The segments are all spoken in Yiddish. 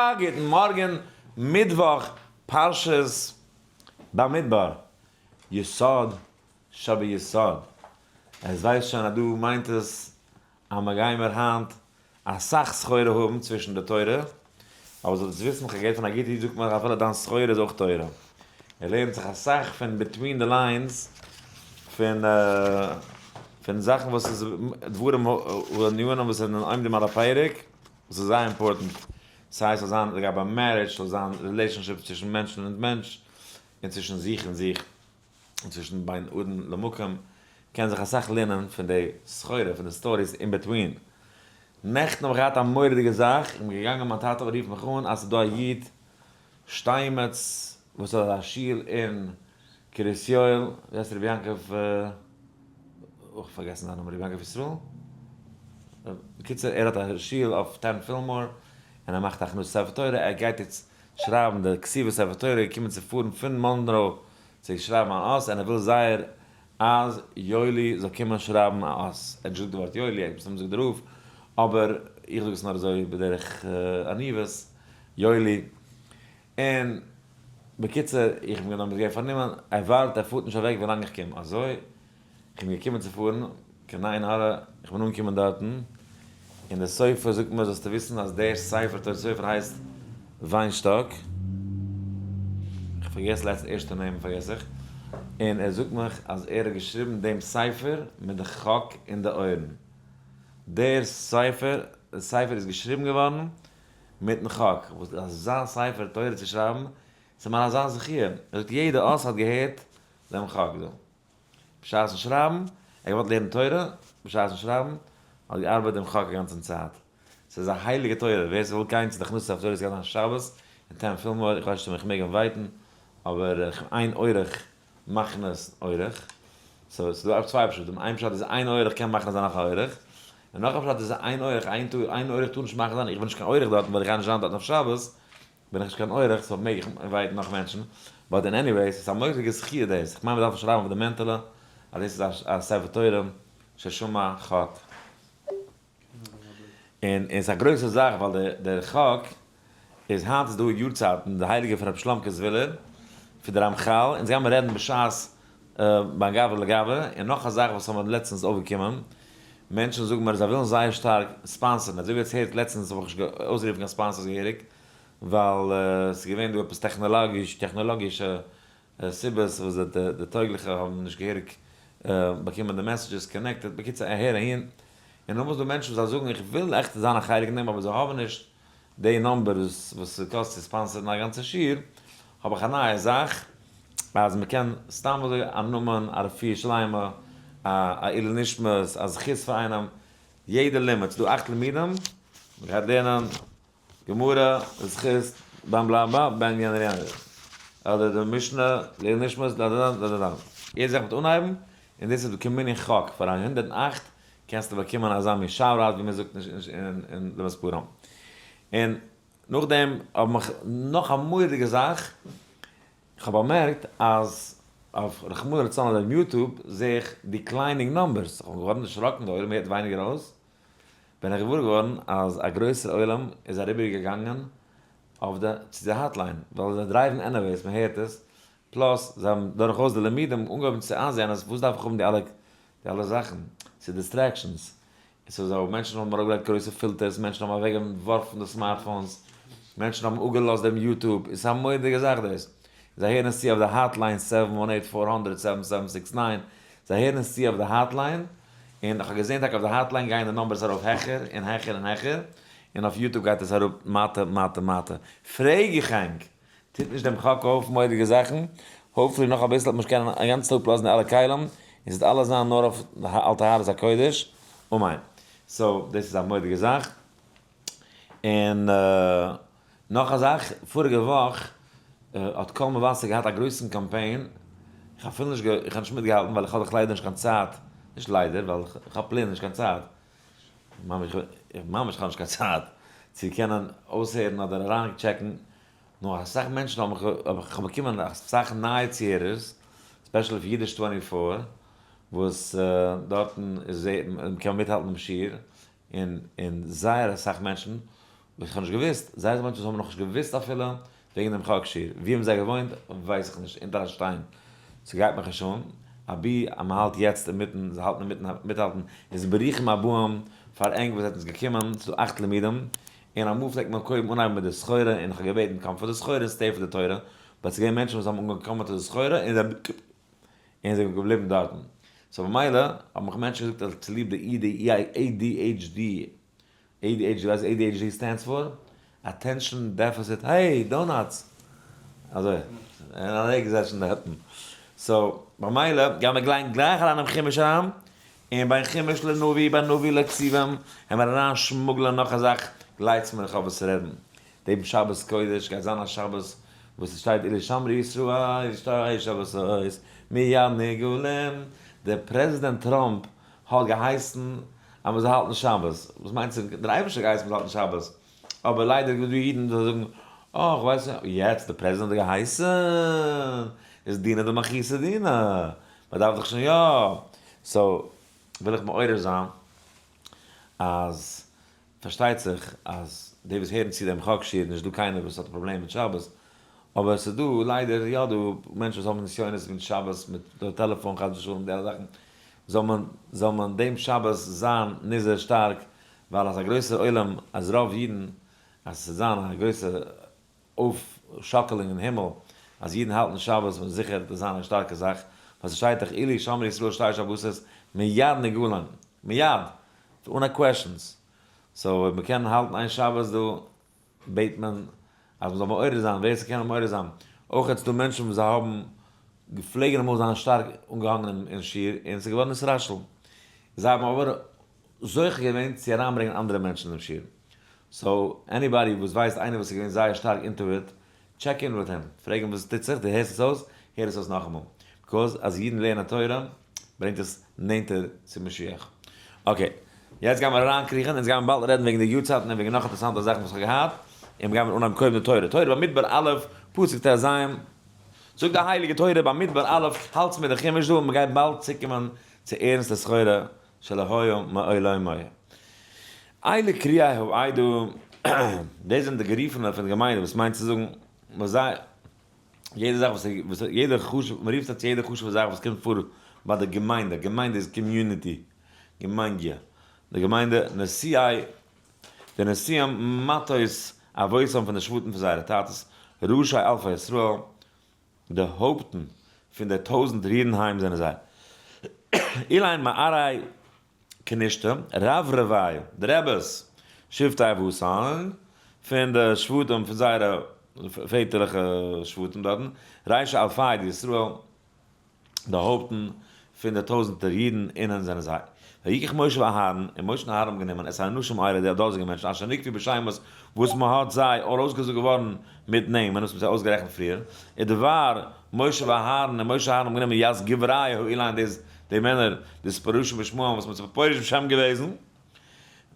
א גוטן מארגן, מיטוואך פרשת במדבר, יסוד שביסוד. עס ווייסט שוין אז דא מיינט עס אז מען גיימער היינט אסאך סחורה האבן צווישן די תורה, אבער זאלסט וויסן כ'האב געהערט פון א גוטע איד זאגט מיר אפילו דיין סחורה איז אויך תורה. ער לערנט זיך אסאך פון between the lines פון פון זאכן וואס איז דברים וענינים וואס זענען עומדים על הפרק וואס איז זייער important סיי ס'זאל זיין לגבי marriage ס'זאל זיין relationship צווישן מענטשן און מענטש און צווישן זיך און זיך. און צווישן בין אדם למקום קען זיך אסאך לערנען פון די סחורה פון די stories in between. נעכטן האב איך געהאט א מורא'דיגע זאך, איך בין געגאנגען מיין טאטע רופט מיך אן אז ס'איז דא א איד שטיינמעץ וואס האט א שול אין קרית יואל, ווי הייסט רבי יעקב, אוי כ'האב פארגעסן זיין נאמען, רבי יעקב ישראל? בקיצור ער האט א שול אויף ten Fillmore און ער מאכט הכנסת ספר תורה, ער גייט יעצט שרייבן די כתיבת ספר תורה, געקומען צו פארן פון מאנרא צו שרייבן אן אות און ער וויל זייער אז יואלי זאל קומען שרייבן א אות, ער האט נישט געזאגט די ווארט יואלי, ער האט מסתם געזאגט די רב, אבער איך זאג עס נאר אזוי בדרך עניוות, יואלי, און בקיצור איך בין געווען פארנומען, ער ווארט ער פארט נישט אוועק ווילאנג איך קום, אזוי איך בין געקומען צו פארן, קיין עין הרע, איך בין אנגעקומען דארטן, און דער סופר זאגט מיר זאלסטו וויסן אז דער ספר תורת סופר הייסט וויינשטאק, איך פארגעס לעצט ערשטע נעמען פארגעס איך, און ער זאגט מיך אז ער האט געשריבן דעם ספר מיט די חק אין די אויערן, דער ספר ספר איז געשריבן געווארן מיטן חק, וואס איז אזא ספר תורה צו שרייבן, ס'איז מיר אזא זכיה, ער זאגט יעדע אות האט געהערט דעם חק דא. בשעת'ן שרייבן, ער האט געוואלט לערנען תורה, בשעת'ן שרייבן, האט געארבעט דעם חק אגאנצן צייט. ס'איז א הייליגע תורה, ווער ס'וויל גיין צו די הכנסת ספר תורה ס'גייט זיין שבת אין ten Fillmore, איך ווייס נישט אויב איך מעג invite ן, אבער אין אורח מכניס אורח, so ס'איז דא צוויי פשטים, איין פשט איז איין אורח קען מכניס זיין נאך א אורח, און נאך א פשט איז איין אורח, איין אורח טאר נישט מכניס זיין, איך בין נישט קיין אורח דארטן ווייל איך גיי נישט זיין דארטן אויף שבת, בין איך נישט קיין אורח so מעג איך invite ן נאך מענטשן, but in any ways ס'איז א מורא'דיגע זכי' דאס, איך מיין מ'דארף נישט שרייבן אויף די מענטעלע אז דאס איז א ספר תורה ששמע חק. און ס'איז א גרויסע זאך ווייל דער חק איז היינט איז דא יארצייטן די הייליגע פון רבי שלומקע זווילער פון די רמחל אונז גיימער רעדן בשעת בין גברא לגברא, און נאך א זאך וואס האט מיר לעצטענס אויפגעקומען, מענטשן זאגן מיר זיי ווילן זייער שטארק sponsor ן, אזוי ווי עטס הערט לעצטענס האב איך נישט אויסגערופן קיין sponsors געהעריג, ווייל ס'איז געווען דא עפעס טעכנאלאגיש טעכנאלאגישע סיבות וואס די טויגליכע האבן נישט געהעריג באקומען די messages connected, בקיצור אהער אהין, און נאכדעם איז דא מענטשן וואס זיי זאגן איך וויל עכט זיין א חלק אין דעם אבער זיי האבן נישט די number וואס ס'קאסט צו sponsor ן א גאנצע שיעור, האב איך א נייע זאך אז מ'קען סתם אזוי א נאמען, א רפואה שלימה, א עילוי נשמת, א זכות פאר איינעם, יעדע לימוד, ס'דא אכט לימודים, מ'גייט לערנען גמרא, זכות, בן בלע ב, בן יענער יענער, אדער די משנה, לעילוי נשמת, דה דה דה דה דה. יעדע זאך מיט אנהייבן, און דאס איז כמנין חק, פאר א 108 קענסטו באקומען אזא מין shout-out ווי מ'זאגט אין למספרם. און נאכדעם האב מיך נאך א מורא'דיגע זאך, איך האב באמערקט אז אויף רחמנא לצלן אויף YouTube זעה איך declining numbers, איך בין געווארן דערשראקן די עולם הערט ווייניגער אויס, בין איך געוואר געווארן אז א גרויסער עולם איז אריבער געגאנגען אויף די צו די hotline, ווייל זיי drive ן anyways מען הערט עס, plus זיי האבן דורכאויס די לימודים אנגעהויבן צו איינזעהן אז וואס דארף איך האבן די אלע די אלע זאכן, ס'איז distractions, און ס'איז אזוי, מענטשן האבן ארויפגעלייגט גרויסע filters, מענטשן האבן אוועקגעווארפן די smartphones, מענטשן האבן אפגעלאזט דעם YouTube, און ס'איז א מורא'דיגע זאך דאס. זיי הערן עס צו אויף די hotline seven one eight four hundred seven seven six nine, זיי הערן עס צו אויף די hotline, און איך האב געזען טאקע אויף די hotline גייען די numbers ארויף העכער און העכער און העכער, און אויף YouTube גייט עס אראפ מטה מטה מטה. פרעג איך ענק, טוט נישט דעם חק אויף מורא'דיגע זאכן, hopefully נאך אביסל וועט מען שוין קענען א גאנצן טאג אפלאזן די אלע כלים, און ס'וועט אלעס זיין נאר אויף על טהרת הקודש, אמן. so דאס איז א מורא'דיגע זאך. און נאך א זאך, פאריגע וואך האט קול מבשר געהאט א גרויסן קאמפיין, איך האב אפילו נישט איך האב נישט מיטגעהאלטן ווייל איך האב דאך ליידער נישט קיין צייט, נישט ליידער, ווייל איך האב plain נישט קיין צייט, ממש ממש איך האב נישט קיין צייט צו קענען אויסהערן אדער אריין check ן, נאר אסאך מענטשן האבן מיך, איך האב באקומען אסאך נייע צוהערערס, specially אויף אידיש twenty four, וואס דארטן איז קען מען מיטהאלטן דעם שיעור, און און זייער אסאך מענטשן וואס איך האב נישט געוואוסט, זיי זענען מענטשן וואס האבן נאכנישט געוואוסט אפילו וועגן דעם חק שיעור, ווי האבן זיי געוואוינט ווייס איך נישט, אונטער א שטיין, ס'גייט מיך נישט אן, אבי אז מ'האלט יעצט אינמיטן, זיי האלטן אינמיטן מיטהאלטן, איז ברוכים הבאים פאר ענק וואס זענט אונז געקומען צו אכט לימודים, און אמאל פלעגט מען קודם אנהייבן מיט די סחורה און איך האב געבעטן come פאר די סחורה און stay פאר די תורה, but ס'געווען מענטשן וואס האבן אנגעהויבן קומען צו די סחורה און זיי און זענען געבליבן דארטן, so במילא האבן מיך מענטשן געזאגט אז צוליב די ADHD, ADHD, ווייסט ADHD stands for? Attention Deficit, hey, donuts! אזוי, און אזוי געזעצן דארטן. So, במילא, גייען מיר גלייך גלייך אריין אין חומש אריין, און בין חומש לנביא, בין נביא לכתובים, און מיר אריין שמוגלען נאך א זאך, גלייבטס מיר איך האב וואס צו רעדן. דעם שבת קודש גייט זיין א שבת וואס עס שטייט אילו שמרו ישראל שתי שבתות מיד נגאלים, דער פרעזידענט טראמפ האט געהייסן אז מען זאל האלטן שבת, וואס מיינט צו דער אייבערשטער האט געהייסן מען זאל האלטן שבת, אבער ליידער איז דא אידן וואס זאגן אה איך ווייס נישט, יעצט דער פרעזידענט האט געהייסן איז דינא דמלכותא דינא, מען דארף דאך שוין יא, so וויל איך מעורר זיין אז פארשטייט זיך אז די וואס הערן צו דעם חק שיעור נישט דא קיינער וואס האט א פראבלעם מיט שבת, אבער עס איז דא ליידער יא דא מענטשן וואס האבן נסיונות מיט שבת מיט די טעלעפאן חס ושלום די אלע זאכן, זאל מען זאל מען דעם שבת זיין נזהר שטארק ווייל אז א גרויסער עולם אז רוב אידן אז עס וועט זיין א גרויסע אויפשאקעלונג אין הימל אז אידן האלטן שבת וועט זיכער דאס זיין א שטארקע זאך, ווייל ס'שטייט דאך אילו שמרו ישראל שתי שבתות מיד נגאלין, מיד! אן א questions. So אויב מ'קען האלטן איין שבת דא בעט מען אז מ'זאל מעורר זיין ווער ס'קען מעורר זיין. אויך איז דא מענטשן וואס זיי האבן געפלעגן אמאל זיין שטארק אנגעהאנגען אין שיעור און ס'איז געווארן נתרשל. זיי האבן אבער זוכה געווען צו אריינברענגען אנדערע מענטשן אינעם שיעור. So anybody וואס ווייסט איינער וואס איז געווען זייער שטארק into it, check in with him, פרעג אים וואס טוט זיך, דו הערסט עס אויס, הער עס אויס נאכאמאל. Because אז אידן לערנען תורה ברענגט עס נענטער צו משיח. Okay, יעצט גיימיר אריינקריכן, אונז גיימיר באלד רעדן וועגן די יארצייטן און וועגן נאך אינטערעסאנטע זאכן וואס איך האב געהאט, און מיר גיימיר אנהייבן קודם די תורה. תורה במדבר א', פסוק טז, זאגט די הייליגע תורה במדבר א', האלטס מיט די חומש דא, און מ'גייט באלד צוקומען צו ערנסטע סחורה שלא היה מעולם היה. אלה קריאי העדה, דאס זענען די גערופענע פון די געמיינדע, וואס מיינט צו זאגן, וואס זיי, יעדע זאך וואס וואס יעדע חשוב, מען רופט זיי צו יעדע חשוב'ע זאך וואס קומט פאר ביי די געמיינדע, געמיינדע איז community, געמיינדע, די געמיינדע, נשיאי, די נשיאים מטות אבותם פון די שבטים פון זייערע טאטעס, ראשי אלפי ישראל, די הויפטן פון די טויזנט רירנהיים זענען זיי, אלין מערי כנישתא, רב רבי, די רעבעס, שבטי אבותן, פון די שבטים פון זייערע פעטערליכע שבטים דארטן, רישי אלפי דישראל, די הויפטן פון די טויזנטער אידן אינען זענען זיי. ויקח משה ואהרן, און משה און אהרן האבן גענומען, את האנשים האלה, די דאזיגע מענטשן, אשר נקבו בשמות, וואס מען האט זיי ארויסגעזאגט געווארן מיט נעמען, וואס מען האט זיי אויסגערעכנט פריער, ודבר משה ואהרן, און משה און אהרן האבן גענומען ית גברי האלין, דאס די מענער, די ספרושים בשמם, וואס מען האט זיי פורש בשם געוועזן,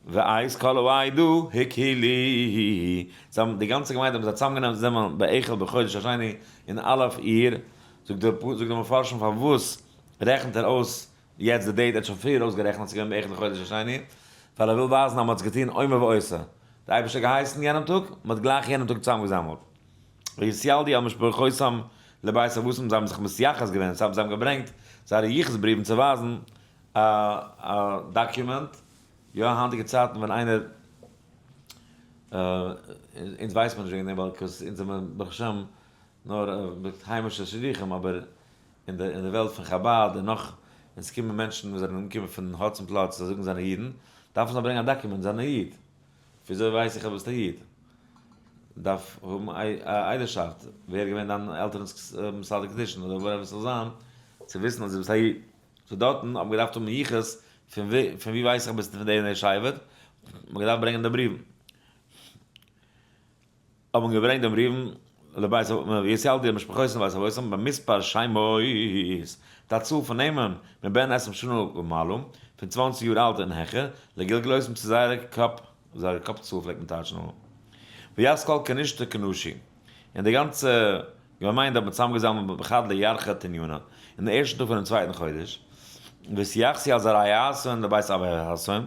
ואת כל העדה הקהילו, זיי האבן, די גאנצע געמיינדע האבן זיי צוזאמגענומען, זיי זענען באחד בחודש השני, אין א' אייר, זאגט די זאגט די מפרשים פארוואס רעכנט ער אויס יעצט די date, ער האט שוין פריער אויסגערעכנט אז ס'איז געווען באחד לחודש השני, ווייל ער וויל ווייזן אז מ'האט עס געטון אומר ועושה, די אייבערשטער האט געהייסן יענעם טאג, מ'האט גלייך יענעם טאג צוזאמגעזאמלט. ויתילדו אל משפחותם לבית אבותם, זיי האבן זיך מתייחס געווען, זיי האבן געברענגט זייערע יחוס בריוון צו ווייזן א דאקומענט, יא היינטיגע צייטן ווען איינער, אונז ווייסט מען נישט וועגן דעם ווייל cause אונז זעמער ברוך השם נאר מיט היימישע שידוכים אבער אין די אין די וועלט פון חבד און נאך ווען ס'קומען מענטשן וואס זענען אנגעקומען פון האצנפלאץ זיי זאגן זענען אידן דארפן זיי ברענגען א דאקומענט זענען א איד וויאזוי ווייס איך אז ביסט א איד? דארף האבן א עדות'שאפט ווער איז געווען דיין עלטערנס מסדר קידושין אדער whatever ס'זאל זיין צו וויסן אז דו ביסט א איד. So דארטן האט מען געדארפט האבן יחוס פון ווי פון ווי ווייס איך ביסטו פון די און די שבט? מען האט געדארפט ברענגען די בריוון. האט מען געברענגט דעם בריוון לבית ויתילדו אל משפחותם לבית אבותם במספר שמות, מיט א צאל פון נעמען, מבן עשרים שנה ומעלה, פון 20 יאר אלט און העכער, לגלגלותם צו זייערע קאפ, זייערע קאפ צאל פלעגט מען טייטשן אמאל. וית כל כנישתא כנשי, און די גאנצע געמיינדע האט מען צוזאמגעזאמלט בחד לירחא תניינא, אין די ערשטן טאג פונעם צווייטן חודש, ויתיחסו על זרעיהתון לבית אבהתון.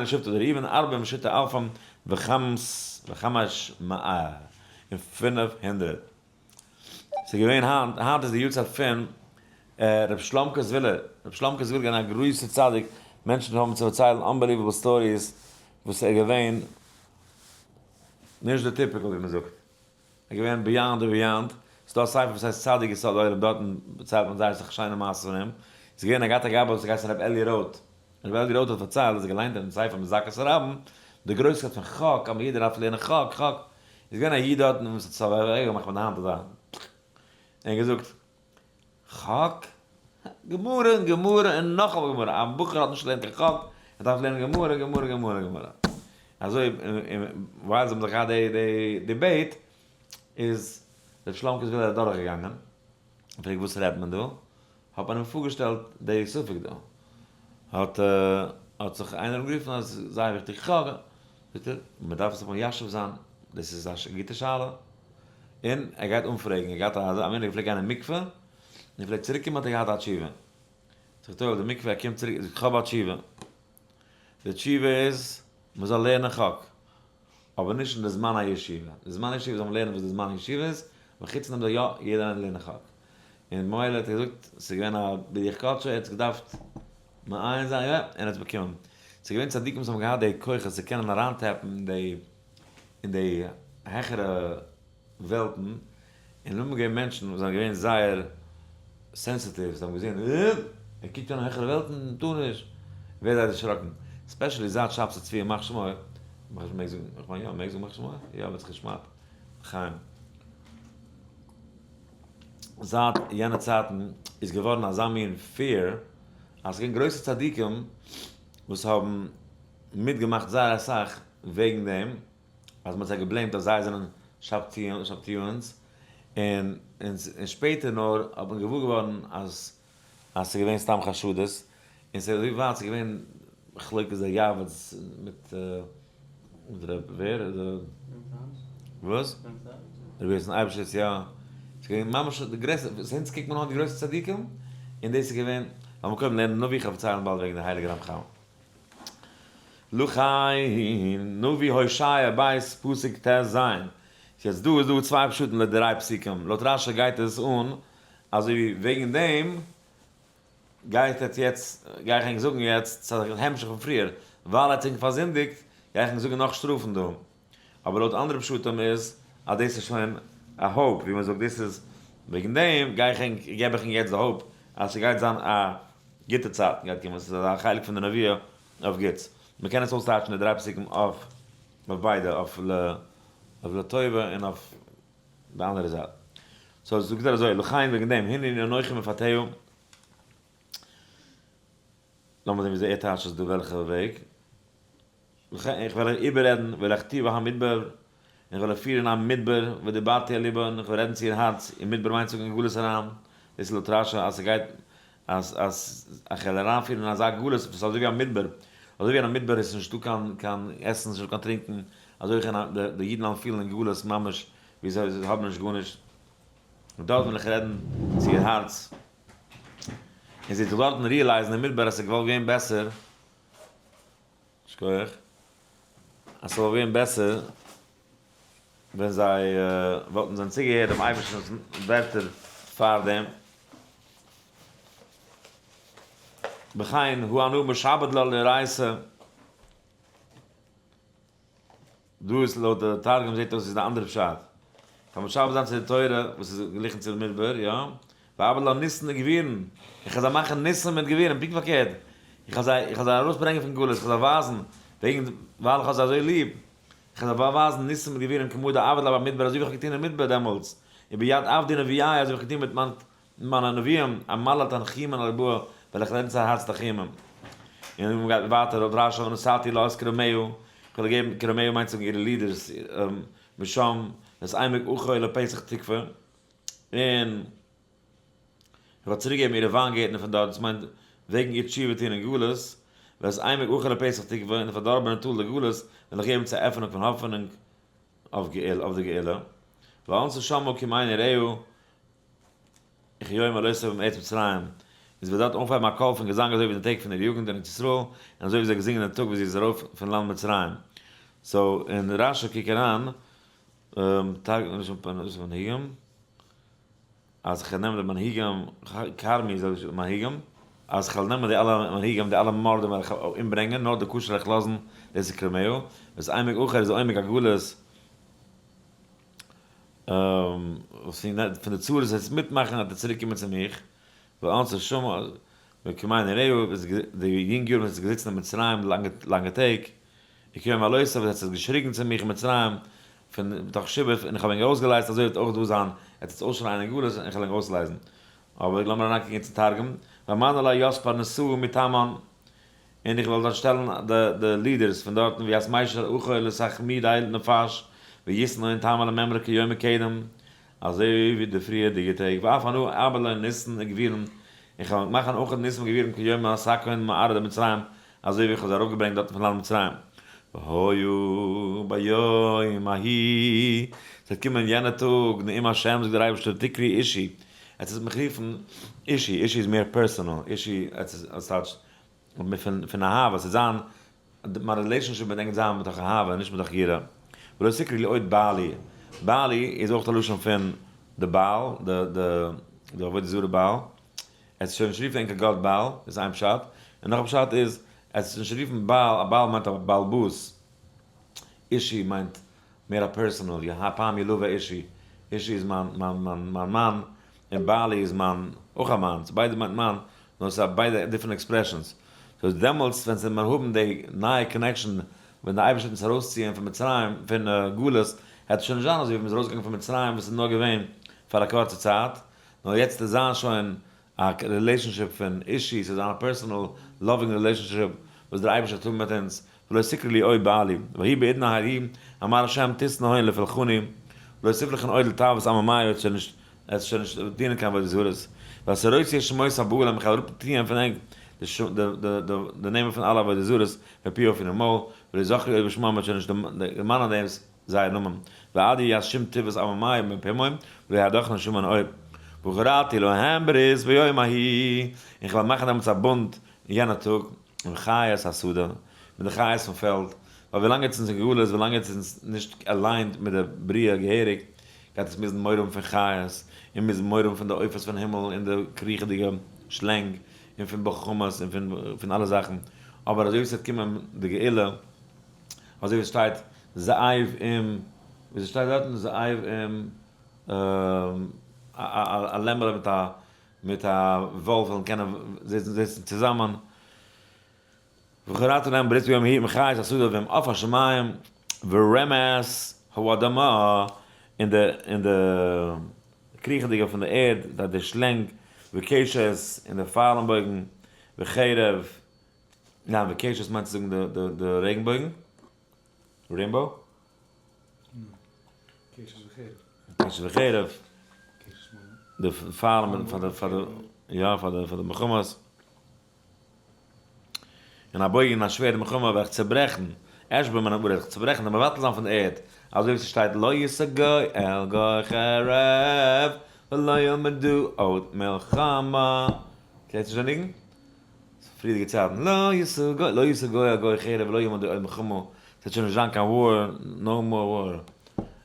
לשבטו דראובן ארבעים ושיתא אלפים וחמס וחמש מאה, און 500. ס'איז געווען היינט, היינט איז די יארצייט פון ר' שלומקע זוויהלער. ר' שלומקע זוויהלער געווען א גרויסער צדיק, מענטשן האבן צו פארציילן unbelievable stories וואס ער איז געווען, נישט די typical ווי מ'זאגט, ער איז געווען beyond the beyond. ס'איז דא א ספר וואס הייסט צדיק יסוד עולם, דארטן דערציילט מען זייער אסאך שיינע מעשות פון אים. ס'איז געווען א גאט א גבאי וואס האט געהייסן ר' אלי' רוט. ר' אלי' רוט האט פארציילט אז ער האט געליינט אין ספר מזכות הרבים די גרויסקייט פון חק, אז יעדער דארף לערנען חק, חק. איז געווען א איד דארטן וואס האט זיך אוועק געמאכט מיט די האנט אזא און געזאגט, חק? גמרא און גמרא און נאכאמאל גמרא, א בחור האט נישט געלערנט קיין חק, ער דארף לערנען גמרא, גמרא, גמרא, גמרא. אזוי ווייל זיי האבן זיך געהאט די debate, איז ר' שלומקע זוויהלער אדורך געגאנגען, און פרעגט וואס רעדט מען דא? האט מען אים פארגעשטעלט די ספק דא, האט האט זיך איינער אנגערופן אז עס איז זייער וויכטיג חק, זאגט ער, מען דארף זיך מיישב זיין, דאס איז א גוטע שאלה, און ער גייט אנפרעגן, ער געהאט א מנהג ער פלעגט גיין אין מקווה, און ער פלעגט צוריק קומען האט ער געהאט א תשובה, זאגט ער אויף די מקווה, ער קומט צוריק, זאגט איך האב א תשובה, די תשובה איז מען זאל לערנען חק, אבער נישט אין די זמן הישיבה, די זמן הישיבה זאל מען לערנען וואס די זמן הישיבה איז, אבער חוץ פון דעם זאל יא יעדער איינער לערנען חק. און ממילא האט ער געזאגט, ס'איז געווען א ברוח קדשו, ער האט זיך געדארפט מעיין זיין, יא, און ער האט עס באקומען. ס'איז געווען צדיקים וואס האבן געהאט די כוחות צו קענען אריינ tap ן אין די אין די העכערע וועלטן, און נאכדעם געווען מענטשן וואס זענען געווען זייער sensitive, זיי האבן געזען, אה! ער קוקט אן העכערע וועלטן, טאר נישט! ווערט זייער דערשראקן, especially זייט שבתי צבי ימח שמו, מעג זאגן, איך מיין יא, מעג זאגן ימח שמו? יא, וועט זיך געשמד'ט, לחיים. זייט יענע צייטן איז געווארן אזא מין fear, אז ס'געווען גרויסע צדיקים וואס האבן מיטגעמאכט זייער אסאך וועגן דעם, אז מ'האט זיי גע blame ט אז זיי זענען שבתיון'ס, און שפעטער נאר האט מען געוואר געווארן אז אז ס'איז געווען סתם חשדות, און ס'איז אזוי ווייט ס'איז געווען מחלוקת דער יעבץ מיט מיט ר' ווער? וואס? רבי יוסף אייבשיץ יא, ס'איז געווען ממש די גרעסטע, זינט קוקט מען אן די גרויסע צדיקים, און דאס איז געווען, לאמיר קודם לערנען נביא, כ'וועל פארציילן באלד וועגן די הייליגע רמחל. לכן, נביא הושע בית פסוק ט ז. יעצט דא איז דא צוויי פשטים לויט די דריי פסוקים, לויט רשי גייט עס אן אזוי ווי וועגן דעם גייט עטס יעצט, גיי איך ענק זאגן יעצט, ס'איז א המשך פון פריער, ווייל עטס ענק פארזינדיגט, גיי איך ענק זאגן נאך שטראפן דא. אבער לויט אנדערע פשטים איז אז דאס איז שוין א hope, ווי מ'זאגט דאס איז וועגן דעם גיי איך ענק, געב איך ענק יעצט די hope אז ס'גייט זיין א גוטע צייט גייט קומען, ס'איז א חלק פון די נבואה אויף גוטס. מ'קען עס אויסטייטשן די דריי פסוקים אויף. אויף ביידע, אויף לטובה און אויף די אנדערע זייט. so זאגט ער אזוי, לכן וועגן דעם, הנה אנכי מפתהו, לאמיר זען וויאזוי ער טייטשט עס דא וועלכע וועג. איך וועל איר איבעררעדן, והלכתיה המדבר, און איך וועל איר פירן אין א מדבר, ודיברתי אל לבה, און איך וועל רעדן צו איר הארץ, און מדבר מיינט זאגן אין גלות אריין, דאס איז לויט רשי אז ס'גייט אז אז איך וועל אריינפירן אין אזא גלות וואס איז אזוי ווי א מדבר, אזוי ווי אין א מדבר איז נישטא קיין קיין עסן, נישטא קיין טרינקען, אזוי אויך אין א די אידן וועלן פילן אין גלות ממש ווי זיי האבן נישט גארנישט, און דארט וועל איך רעדן צו איר הארץ, און זי וועט זיך דארטן realize ן אין מדבר אז ס'וואלט געווען בעסער. שכוח. אז ס'וואלט געווען בעסער ווען זיי וואלטן זיין צוגעהערט דעם אייבערשטנ'ס ווערטער פאר דעם. בכן הא אנא משעבד לה לאורייתא. דא איז לויט די תרגום זעט אויס איז די אנדערע פשט. פאר משעבד זיין צו די תורה וואס איז געגליכן צו די מדבר, יא. ואעביד לה ניסן וגבורין, איך וועל זיי מאכן ניסים מיט גבורים, פונקט פארקערט, איך וועל זיי, איך וועל זיי ארויסברענגען פון גלות, איך וועל זיי ווייזן, וועגן, ווייל איך האב זיי אזוי ליב, איך וועל זיי ווייזן ניסים מיט גבורים כמה דעביד לה במדבר, אזוי ווי איך האב געטון אין מדבר דעמאלטס, וביד עבדי נביאי, אזוי ווי איך האב געטון מיט מיין מיינע נביאים, אמלא תנחומין אל לבאה, וועל איך רעדן צו הארץ תנחומים. און מען גייט ווייטער אויף רשי ונתתי לה את כרמיה, איך וועל געבן, כרמיה מיינט זאגן אירע leaders, משם, ואת עמק עכור לפתח תקוה, און איך וועל צוריק געבן אירע וויינגערטנער פון דארט, דאס מיינט וועגן איר תשובה טון אין גלות, ואת עמק עכור לפתח תקוה, און די פארדארבענע טאל די גלות, וועל איך געבן צו עפענונג פון האפענונג אויף די גאולה, וענתה שמה כימי נעוריה, וכיום עלותה מארץ מצרים, און זי וועט דארט אויפהייבן א קול פון געזאנג אזוי ווי אין די טעג פון איר יוגנט אין ארץ ישראל, און אזוי ווי זי האט געזונגען אין טאג וואס זי איז ארויף פון לאנד מצרים. so אין רשי קוק אריין, מנהיגים, אז כ'וועל נעמען די מנהיגים, כרמי איז אויך מנהיגים, אז כ'וועל נעמען די אלע מנהיגים, די אלע מורדים וועל איך אומברענגען, נאר די כשר וועל איך לאזן, דאס איז כרמיה, ואת עמק עכור איז עומק הגלות, וואס פון די צרות וועסט מיטמאכן וועט ער צוריק קומען צו מיך, וענתה שמה כימי נעוריה, די יונג יארן ווען עס איז געזיצן אין מצרים לאנגע טעג, וכיום עלותה וואס עס האט געשריגן צו מיך אין מצרים פון מתוך שעבוד, און איך האב ענק אויסגעלייזט, אזוי וועט אויך דא זיין, עטס וועטס אויסשרייען אין גלות און איך וועל ענק אויסלייזן. אבער לאמיר אריינקוקן צום תרגום, ואמנה לה ית פרנסאה מתמן, און איך וועל דארט שטעלן די leaders פון דארטן וית מישר אחור לתחמידי נפש ויתנון טעמא למימרא כיומי קדם, אזוי ווי די פריערדיגע טעג, ואף אנא אעביד לון ניסן וגבורין, און כ'וועל מאכן אויך ניסים וגבורים כיום אנסקון מארעא דמצרים, אזוי ווי איך האב זיי ארויפגעברענגט דארטן פון לאנד מצרים. והיה ביום ההוא, ס'וועט קומען יענער טאג, נאום השם, זאגט דער אייבערשטער, תקראו אישי, עטס וועט מיך רופן אישי, אישי איז מער personal, אישי, עטס טייטש פון אהבה, ס'וועט זיין, מיין relationship וועט ענק זיין מתוך אהבה, נישט מתוך יראה. ולא תקראו לי עוד בעלי, בעלי איז אויך א לשון פון די בעל, די עבודה זרה בעל, עס איז שוין נישט רופן ענקער גאט בעל, איז איין פשט, און נאך א פשט איז, עס איז נישט רופן בעל, א בעל מיינט א בעל בית, אישי מיינט מער א personal, יא הפעם ילוה אישי, אישי איז מיין מיין מיין מיין מאן, און בעלי איז מיין אויך א מאן, so ביידע מיינט מאן, נאר ס'איז א ביידע different expressions. so דעמאלטס ווען ס'וועט מען האבן די נייע connection, ווען די אייבערשטער וועט אונז ארויסציען פון מצרים, פון גלות, העט עס שוין נישט זיין אזוי ווי מ'איז ארויסגעגאנגען פון מצרים וואס איז נאר געווען פאר א קורצע צייט, נאר יעצט איז זיין שוין א relationship פון אישי, ס'איז זיין א personal loving relationship וואס דער אייבערשטער האט האבן מיט אונז, ולא תקראו לי עוד בעלי, ויהי בעידן ההיא, אמר ה' תתנון לפולחני, ולא תפלחון עוד לתאוות עממיא, עס שוין נישט עס שוין נישט דינען קיין עבודה זרות, והסירותי את שמות הבעלים, איך וועל אראפטוען פון ענק די נעמען פון אלע עבודה זרות, מפי פונעם מויל, ולא יזכרו עוד בשמם, מ'וועט שוין נישט דערמאנען דעם זייער נאמען, ועד יהיה שם תיבת עממיא מפימון, ולא יהדכן שמעון עוד. וכרתי להם ברית ביום ההיא, און כ'וועל מאכן דעמאלטס א בונד אין יענע טאג, עם חיות השדה, מיט די חיות פון פעלד, ווייל ווילאנג עטס זענטס אין גלות, ווילאנג עטס זענטס נישט aligned מיט די בריאה געהעריג, גייט עטס מוזן מורא האבן פון חיות, און מוזן מורא האבן פון די עופות פון הימל און די קריכעדיגע שלענג, און פון בהמות און פון אלע זאכן, אבער אזוי ווי ס'וועט קומען די גאולה, אזוי ווי עס שטייט זאב עם, ווי עס שטייט דארטן זאב עם א לעמעלע מיט א מיט א וואלף וועלן קענען זיצן צוזאמען, וכרתי להם ברית ביום ההוא עם חיות השדה ועם עוף השמים. ורמש האדמה, און די און די קריכעדיגע פון די ערד, די שלענג, וקשת, און די פייל און בויגן, וחרב, ניין וקשת מיינט צו זאגן די די די רעגנבויגן, rainbow? קשת וחרב. קשת וחרב. די פייל פאר די פאר די יא פאר די פאר די מלחמות. און א בויגן און א שווערד מלחמה וועל איך צעברעכן, אשבר מן הארץ, צעברעכן און מבטל זיין פון די ערד, אזוי ווי ס'שטייט לא ישא גוי אל גוי חרב ולא ילמדו עוד מלחמה. קענסט נישט די ניגון? פריערדיגע צייטן, לא ישא גוי, לא ישא גוי אל גוי חרב ולא ילמדו עוד מלחמה, ס'וועט שוין נישט זיין קיין war, no more war.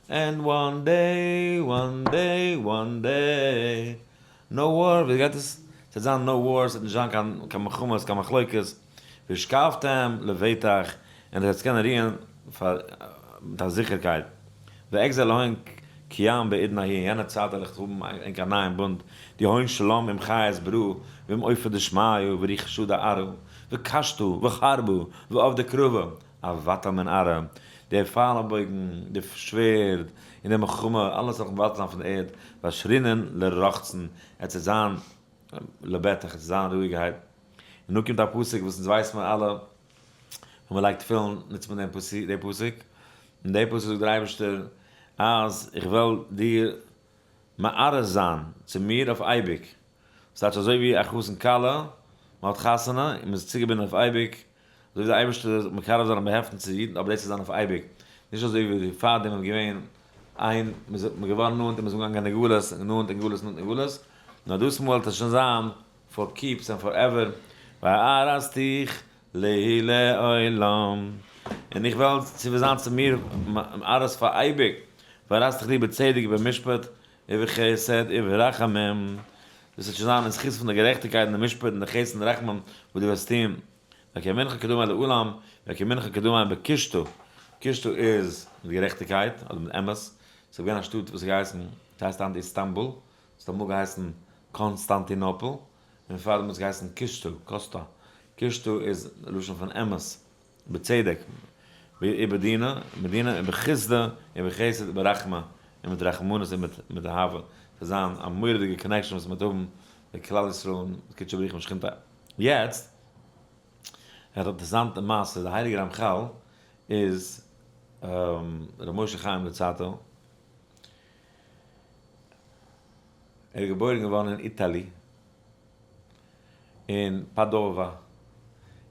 And one day, one day, one day, no war, ווי גייט עס? ס'וועט זיין no war, ס'וועט נישט זיין קיין קיין מלחמות, קיין מחלוקת, והשכבתם לבטח, און דו וועסט קענען רוען פאר מיט א זיכערקייט, ואגזר להון כים בעידן ההיא, אין יענע צייט וועל איך האבן ענק א נייעם בונד, די הון שלום עם חיות ברא, ועם עופות דשמיא, ורוח שדה ארעא, וקשתא, וחרבא, ועבדי קרבא, אבטל מן ארעא, די פייל און בויגן, די שווערד, און די מלחמה, אלעס וועל איך מבטל זיין פון די ערד, ואשרינן לרחצן, עס וועט זיין לבטח, עס וועט זיין רואיגערהייט. און נאך קומט א פסוק וואס אונז ווייסט מיר אלע, ווען מען לייגט תפילין נוצט מען דעם פסוק, די פסוק, און די פסוק זאגט דער אייבערשטער אז איך וועל דיר מארס זיין צו מיר אויף אייביג, ס'טייטש אזוי ווי א חתן כלה, מען האט חתונה און מען איז צוגעבינדן אויף אייביג, אזוי ווי דער אייבערשטער זאל מקרב זיין און באהעפטן צו אידן, אבער דאס איז זיין אויף אייביג, נישט אזוי ווי פארדעם איז געווען איין, מען איז געווארן נאנט און מען איז אנגעגאנגען אין גלות, נאנט אין גלות, נאנט אין גלות, נאר דאס מאל וועט עס שוין זיין for keeps and forever, וארשתיך לי לעולם, און איך וועל צו זיין צו מיר ארס פאר אייביג, וארשתיך לי בצדק ובמשפט ובחסד וברחמים, דאס וועט שוין זיין אין זכות פון די גערעכטיגקייט און די משפט און די חסד און די רחמים וואס דו וועסט טון, והקימנך כדמי לעולם, והקימנך כדמי בקשתא, קשתא איז מיט גערעכטיגקייט אדער מיט אמת, ס'איז געווען א שטאט וואס האט געהייסן, ס'הייסט היינט איסטאנבול, ס'האט אמאל געהייסן קאנסטאנטינאפל, און פארדעם האט עס געהייסן קושטא, קוסטא, קושטא איז לשון פון אמת, בצדק, ובדינא, מדינה, ובחסדא, ובחסד, וברחמי, און מיט רחמנות און מיט אהבה, ס'זאל זיין א מורא'דיגע connection וואס מ'וועט האבן מיט כלל ישראל און מיט קודשא בריך הוא ושכינתיה. יעצט, א אינטערעסאנטע מעשה, דער הייליגער רמחל איז ר' משה חיים לוצאטו, ער איז געבוירן געווארן אין Italy, אין פאדאווא,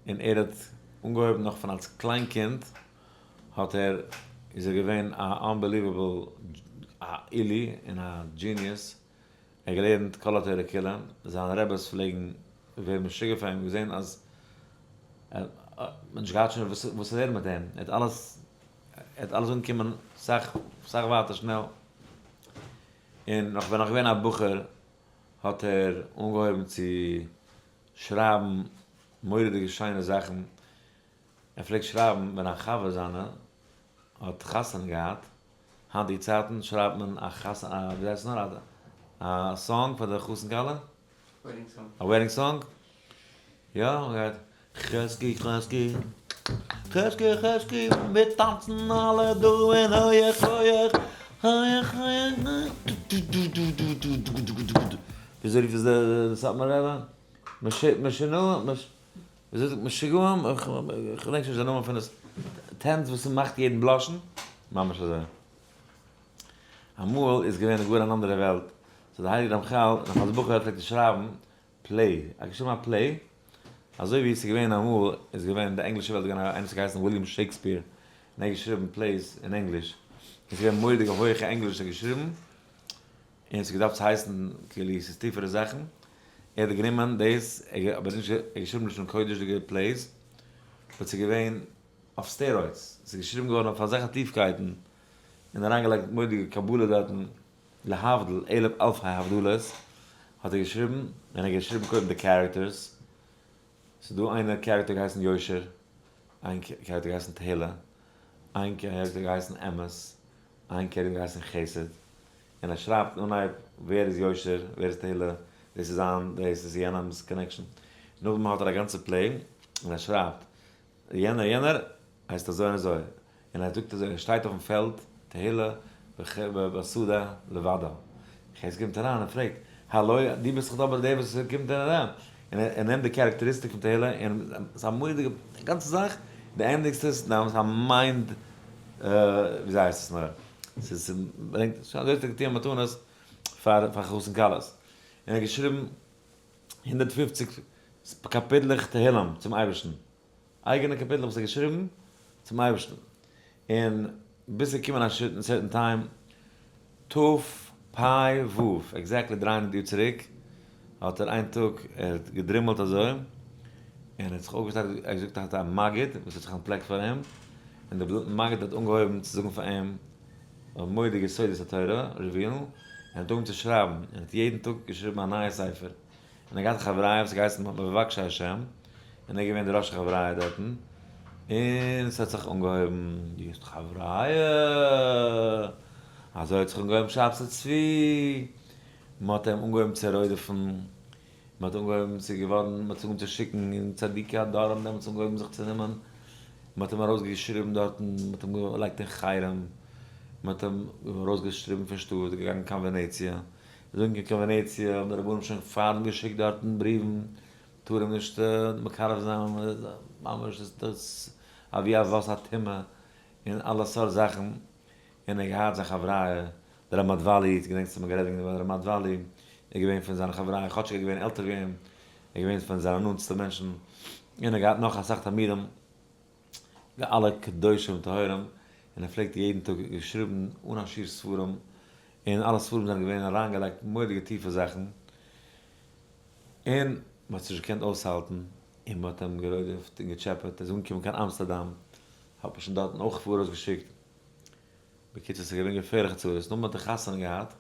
און ער האט אנגעהויבן נאך פון אלס קליין קינד האט ער איז ער געווען א unbelievable א עילוי און א genius, ער האט געלערנט כל התורה כולה, זיינע רעבעס פלעגן ווערן משוגע פאר אים, געזען אז ער האט נישט געהאט שוין וואס צו לערנען מיט אים, ער האט אלעס ער האט אלעס אנגעקומען סאך סאך ווייטער שנעל, און נאך ווען נאך געווען א בחור האט ער אנגעהויבן צו שרייבן מורא'דיגע שיינע זאכן, ער פלעגט שרייבן ווען א חבר זיינע האט חתונה געהאט, היינטיגע צייטן שרייבט מען א חתונה א ווי הייסט עס נאר א song פאר די חתן כלה? א wedding song? יא, מ'גייט חזקי חזקי חזקי חזקי מיר טאנצן אלע דא אין הויעך הויעך הויעך הויעך דו-דו-דו-דו-דו-דו-דו-דו-דו-דו-דו וויאזוי רופט עס די סאטמאר רבי? משוגעים? וויאזוי זאגט משוגעים? כ'געדענק נישט די נאמען פון עס טענץ וואס ס'מאכט יעדן blush ן ממש אזוי אמאל איז געווען גאר אן אנדערע וועלט so די הייליגע רמחל נאך אלס בחור פלעגט ער שרייבן play, ער האט געשריבן א play, אזוי ווי עס איז געווען אמאל, איז געווען אין די ענגלישע וועלט איז געווען איינער וואס האט געהייסן וויליאם שעיקספיר, און ער האט געשריבן plays אין ענגליש, און עס איז געווען מורא'דיגע הויעכע ענגליש וואס ער האט געשריבן, און עס האט געדארפט צו הייסן כאילו עס איז טיפערע זאכן, ער האט גענומען דאס, ער האט נישט, ער האט געשריבן לשון קודש'דיגע plays, but עס איז געווען אויף steroids, עס איז געשריבן געווארן אויף אזעלכע טיפקייטן, און אריינגעלייגט מורא'דיגע קבלה דארטן. להבדיל אלף אלפי הבדלות האט ער געשריבן, און ער האט געשריבן קודם די characters, ס'איז דא איינער character געהייסן יושר, איין character געהייסן תהילה, איין character געהייסן אמת, איין character געהייסן חסד, און ער שרייבט אנהייב ווער איז יושר, ווער איז תהילה, דאס איז זיין, דאס איז יענעמ'ס connection, נאכדעם האט ער א גאנצע play און ער שרייבט יענער יענער הייסט אזוי און אזוי. און ער זאגט אזוי, ער שטייט אויפן פעלד, תהילה בשדה לבדה. יחזקאל קומט אריין און פרעגט, האלוי, דו ביסט דאך אבער דער וואס קומט אריין. און ער נעמט די characteristic פון תהילה, און ס'איז א מורא'דיגע גאנצע זאך, די ענדיגסט עס, דאן איז א mind, וויאזוי הייסט עס נאר? ס'איז ברענגט, אזוי האט ער געטוען מתנות פאר חתן כלות. און ער האט געשריבן 150 קאפיטלעך תהילים צום אייבערשטן. אייגענע קאפיטלעך וואס ער האט געשריבן צום אייבערשטן. און ביז ס'איז געקומען א certain time, תפ"ו, exactly 300 יאר צוריק, האט ער איין טאג, ער האט געדרימלט אזוי, און ער האט זיך אויפגעשטעלט, ער האט געזאגט ער האט א מגיד וואס האט זיך אנטפלעקט פאר אים, און דער מגיד האט אנגעהויבן צו זאגן פאר אים מורא'דיגע סודות התורה, reveal ן, און ער האט אנגעהויבן צו שרייבן, און ער האט יעדן טאג געשריבן א נייע ספר. און ער האט געהאט א חבריא וואס האט געהייסן מבקשי השם, און ער איז געווען דער ראש החבריא דארטן, און ס'האט זיך אנגעהויבן די חבריא, אזוי האט זיך אנגעהויבן שבתי צבי, מען האט אים אנגעהויבן צו רודפ'ן, מען האט אנגעהויבן ס'איז געווארן, מען האט אנגעהויבן צו שיקן און צדיקי הדור האבן דעמאלטס אנגעהויבן זיך צו נעמען, מען האט אים ארויסגעשריבן דארטן, מען האט אים געלייגט אין חרם, מען האט אים ארויסגעשריבן פון שטאט, געגאנגען קיין ווענעציע, זאגן קיין ווענעציע האבן די רבנים שוין פארדעם געשיקט דארטן בריוון, טאר אים נישט מקרב זיין, ממש איז דאס אבי אבות הטומאה און אלע סארט זאכן, און ער האט געהאט זיין חבריא דער רמד וואלי, געדענקסט האט מען גערעדט וועגן דעם רמד וואלי, איז געווען פון זיינע חבריא, כאטשיג ער איז געווען עלטער ווי אים, ער איז געווען פון זיינע נאנטסטע מענטשן, און ער האט געהאט נאך אסאך תלמידים, די אלע קדושים טהורים, און ער פלעגט יעדן טאג געשריבן אן א שיעור ספרים, און אלע ספרים זענען געווען אריינגעלייגט מורא'דיגע טיפע זאכן, און מען האט עס נישט געקענט אויסהאלטן, און מען האט אים גערודפ'ט און געטשעפעט, ער איז אנגעקומען קיין אמסטערדאם, האט מען שוין דארטן אויך פאראויס געשיקט, בקיצור ס'איז געווען געפערליכע צרות, נאכדעם האט ער חתונה געהאט,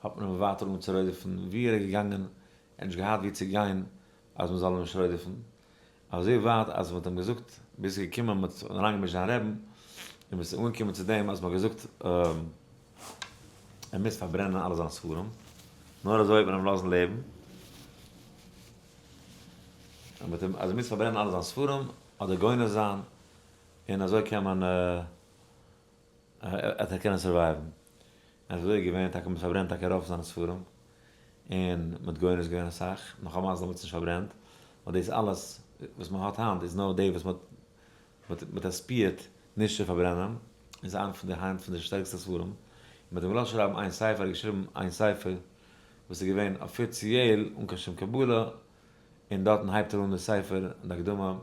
האט מען אים ווייטער אנגעהויבן צו רודפ'ן, ווי ער איז געגאנגען, ער האט נישט געהאט ווי צו גיין אז מען זאל אים נישט רודפ'ן, אזוי ווייט אז מ'האט אים געזאגט, ביז ס'איז געקומען מ'האט אריינגעמישט זיין רעבן, און ביז ס'איז אנגעקומען צו דעם אז מ'האט געזאגט ער מוז פארברענען אלע זיינע ספרים, נאר אזוי וועט מען אים לאזן לעבן, אז ער מוז פארברענען אלע זיינע ספרים, אדער גונז זיין, און אזוי קען מען. ער קענען survive ן. און אזוי איז געווען טאקע, מ'האט פארברענט טאקע רוב זיינע ספרים, און מ'האט גונז געווען אסאך, נאך א מזל מ'האט עס נישט פארברענט, ווייל דאס אלעס וואס מ'האט היינט איז נאר די וואס מ'האט עספיעט נישט צו פארברענען, איז איינע פון די היינט פון די שטערקסטע ספרים, און מ'האט אים געלאזט שרייבן איין ספר, ער האט געשריבן איין ספר וואס איז געווען אפיציעל אן קיין שום קבלה, און דארטן הייבט ער אן די ספר אין די הקדמה,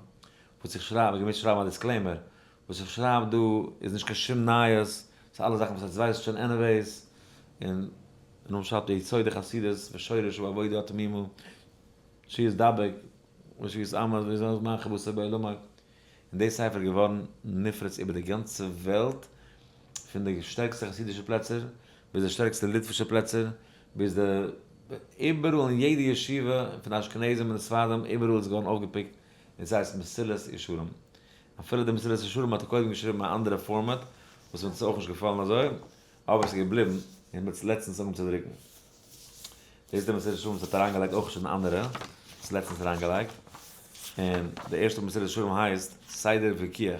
וואס איך שרייב, איך האב געמוזט שרייבן א disclaimer, וואס איך שרייב דא איז נישט קיין שום נייעס, ס'איז אלע זאכן וואס עטס ווייסט שוין anyways, און נאכדעם שרייבט ער יסוד החסידות ושורש העבודה התמימה, שיתדבק ושיתאמץ ויזמח בשר בעולמו, און די ספר איז געווארן נפרץ איבער די גאנצע וועלט, פון די שטערקסטע חסידישע פלעצער, ביז די שטערקסטע ליטווישע פלעצער, ביז די איבעראל אין יעדע ישיבה, פון די אשכנזים און די ספרדים, איבעראל איז געווארן אויפגע pick ט, און ס'הייסט מסילת ישרים. אפילו די מסילת ישרים האט ער קודם געשריבן א אנדערע format וואס מיר האט עס אויך נישט געפאלן אזוי, אבער עס איז געבליבן און מ'האט עס לעצטנס אנגעהויבן צו דרוקן. דאס איז די מסילת ישרים וואס האט אריינגעלייגט אויך שוין אנדערע, עס לעצטנס אריינגעלייגט, און די ערשטע מסילת ישרים הייסט סדר ויכוח, ער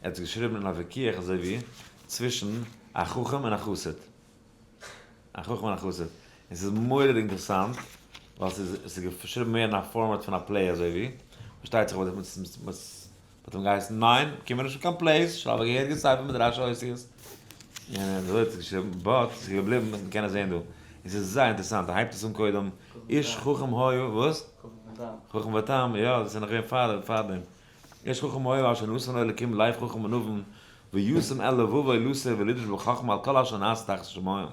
האט עס געשריבן אין א ויכוח אזוי ווי צווישן א חכם און א חסיד. א חכם און א חסיד. און ס'איז מורא'דיג אינטערעסאנט, ווייל ס'איז ס'איז געשריבן מער אין א format פון א play אזוי ווי, פארשטייט זיך אבער מ'האט אים געהייסן ניין, קום מיר נישט מיט קיין plays, שרייב א געהעריגע ספר מיט ראשי אותיות. און אזוי האט עס געשריבן, but ס'איז געבליבן, מ'קען עס זען דא. און ס'איז זייער אינטערעסאנט, ער הייבט עס אן קודם, איש חכם היה, וואס? חכם ותם, יא, דאס איז נאך געווען פאר פארדעם. איש חכם היה אשר נתן לו אלקים לב חכם ונבון וישם אל לבבו לסור ולדרוש בחכמה על כל אשר נעשה תחת השמים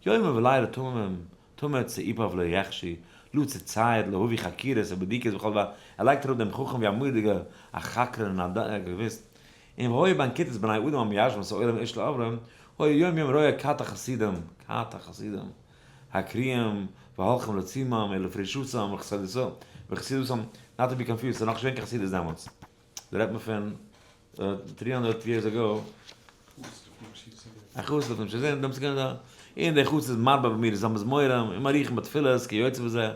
יומם ולילה תמים תמיד סעיפיו לא יחשי לא תציית להביא חקירות ובדיקות וכל דבר ער לייגט אראפ דעם חכם ווי א מורא'דיגע א חקרן און א געוויסט און והיה בין כיתות בני אדם המיישבים את העולם איש לעברם היה יום יום רואה כת החסידים כת החסידים הקריאים והולכים לצומם ולפרישותם וחסידותם, not to be confused, ס'איז נאכנישט געווען קיין חסידות דעמאלטס, דא רעדט מען פון 300 years ago, א חסיד האט נישט געזען, דעמאלטס איז געווען דא, און דער חסיד איז מרבה במיר המזמורים און מאריכין בתפילות כיוצא בזה,